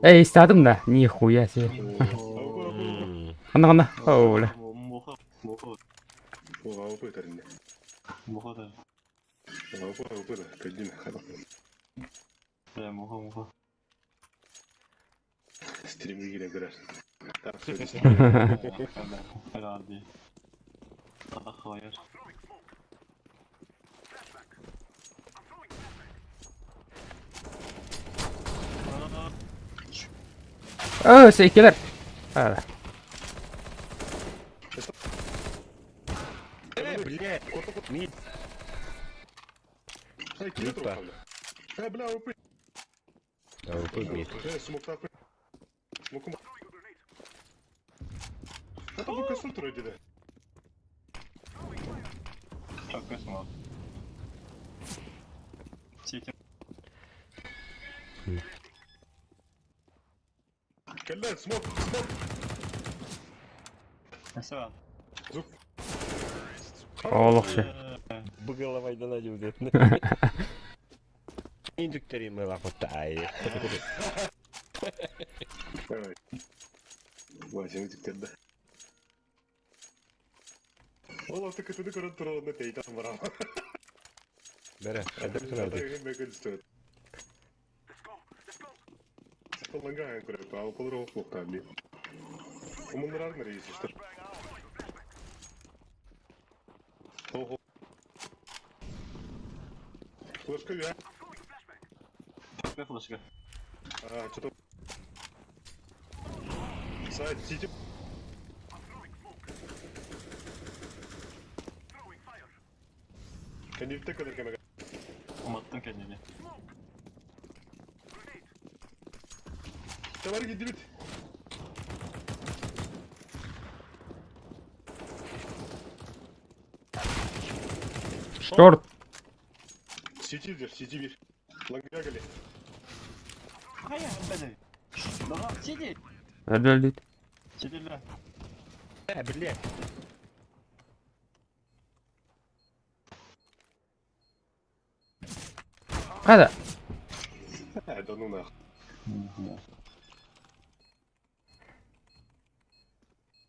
Эй, истадым да? Нихуя себе. Ханна ханна. Оо, бля. Муха, муха, Ауплы таринне. муха да. Ауплы, ауплы да. Кәлдин. Бля, муха, муха. Стримге кирен көрөр. Так, Herhalde. Allah hayır. Оо, сэкелер. Аа. Э, блядь! Мид. Эй, кире Мид бар. тур. Э, бля, ауплы. Ауплы мид. Э, смок так. Смокум. Это bu көстөр тур деди. Çok kötü oldu. Çekin. Кәллә, смок, смок. Mesela. Зук. Олох ше. Быгалавай донадил дед. Индукторим лахотай. Давай. Вася, үтүктөрдө. Ол аты көтүнү көрөн туруп тейтан барам. Бәрі, әдір тұрады. Ланга көрөп, ал полро окуктан би. Умуннар нерейси что. Ого. Флешка я. Ne flaşka? А, что-то. Сайт, сити. Кенди kadar kemege. Umattın kendini. Давай гидибит. Шорт. Сити дер, сити бир. Ланга кели. Hayır beni. Daha çekil. Өлдүт. Çekil lan. Э, блядь! Кайда? Э, да ну нах.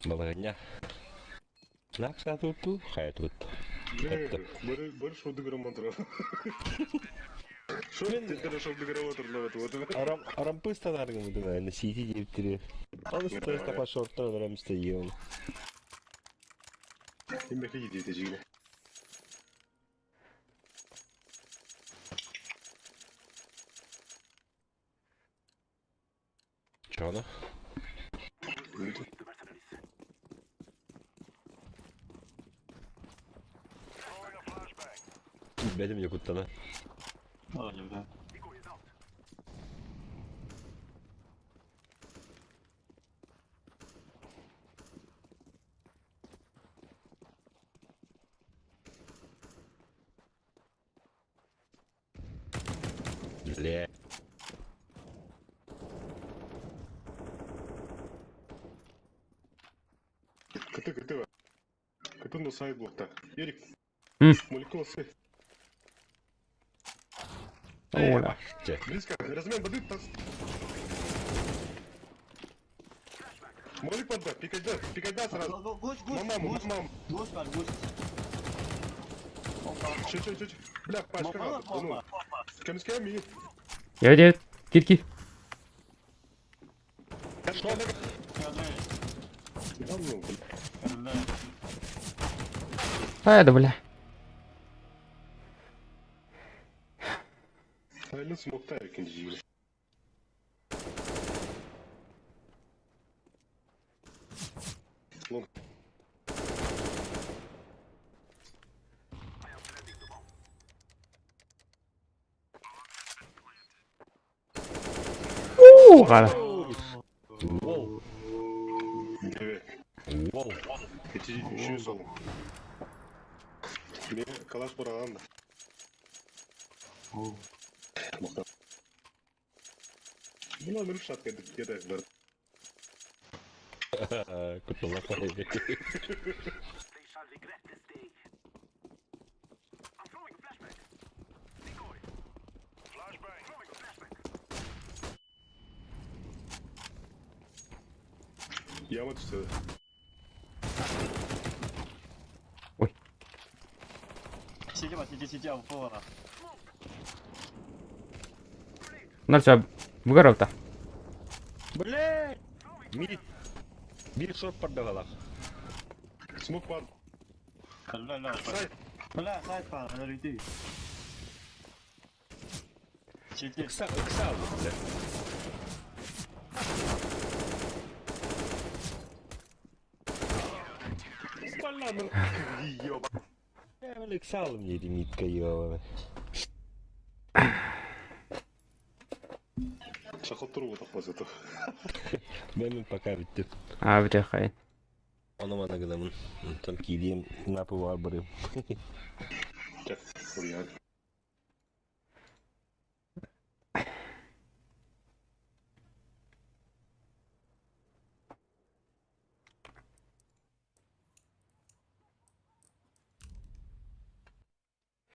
Балаһыанньа. Нааксаатыбыт хайа тубут. Бары бары шоудыгырам отырар. Шоу шоудыгырам отырлар. Арам арампыс танаргым сити диэбиттири. Ол стресс тапа шорттар олором истейион. Имбеки диэте жигине. Чоно? Бэтим якуттана. Бля. Бля. Кыты кыты. Кыты но сайт блокта. Ерик. Молекула с. Оля. Близко. Размен воды. Молик под Б, пикай Д, пикай Д сразу. Гусь, гусь, Мамам, гусь. мамам. Гусь бар, гусь. Чё, чё, чё, чё. Бля, пачка Мама, надо. Ну, кем ми. Явит, явит. Кир, кир. Что? Да ну, бля. Хайда, бля. Айлын смокта екен жигине. Лонг. Уу, гара. Воу. Деве. Воу. Эти үшүү сол. Мен калаш бараган да. Макта. Мына нұрып шат кедік кеді бар. Кутулак. Яма түсті. Ой. Сиди, сиди, сиди, а повара. Нарча, бугаровта. Бля! Мид. Бир шорт пардавалах. Смок бар. Бля, бля, Сайт. бля, сайт бар, өлді. Сиди. Ыкса, ыкса, бля. Бля, ну. Ёба. Я ыксал мне митка ёбаный. Шақыл тұру отақ базаты. Мен пока бітті. А, бля, хай. Оны мана гынамын. Там килием напы бар барым. Уриян.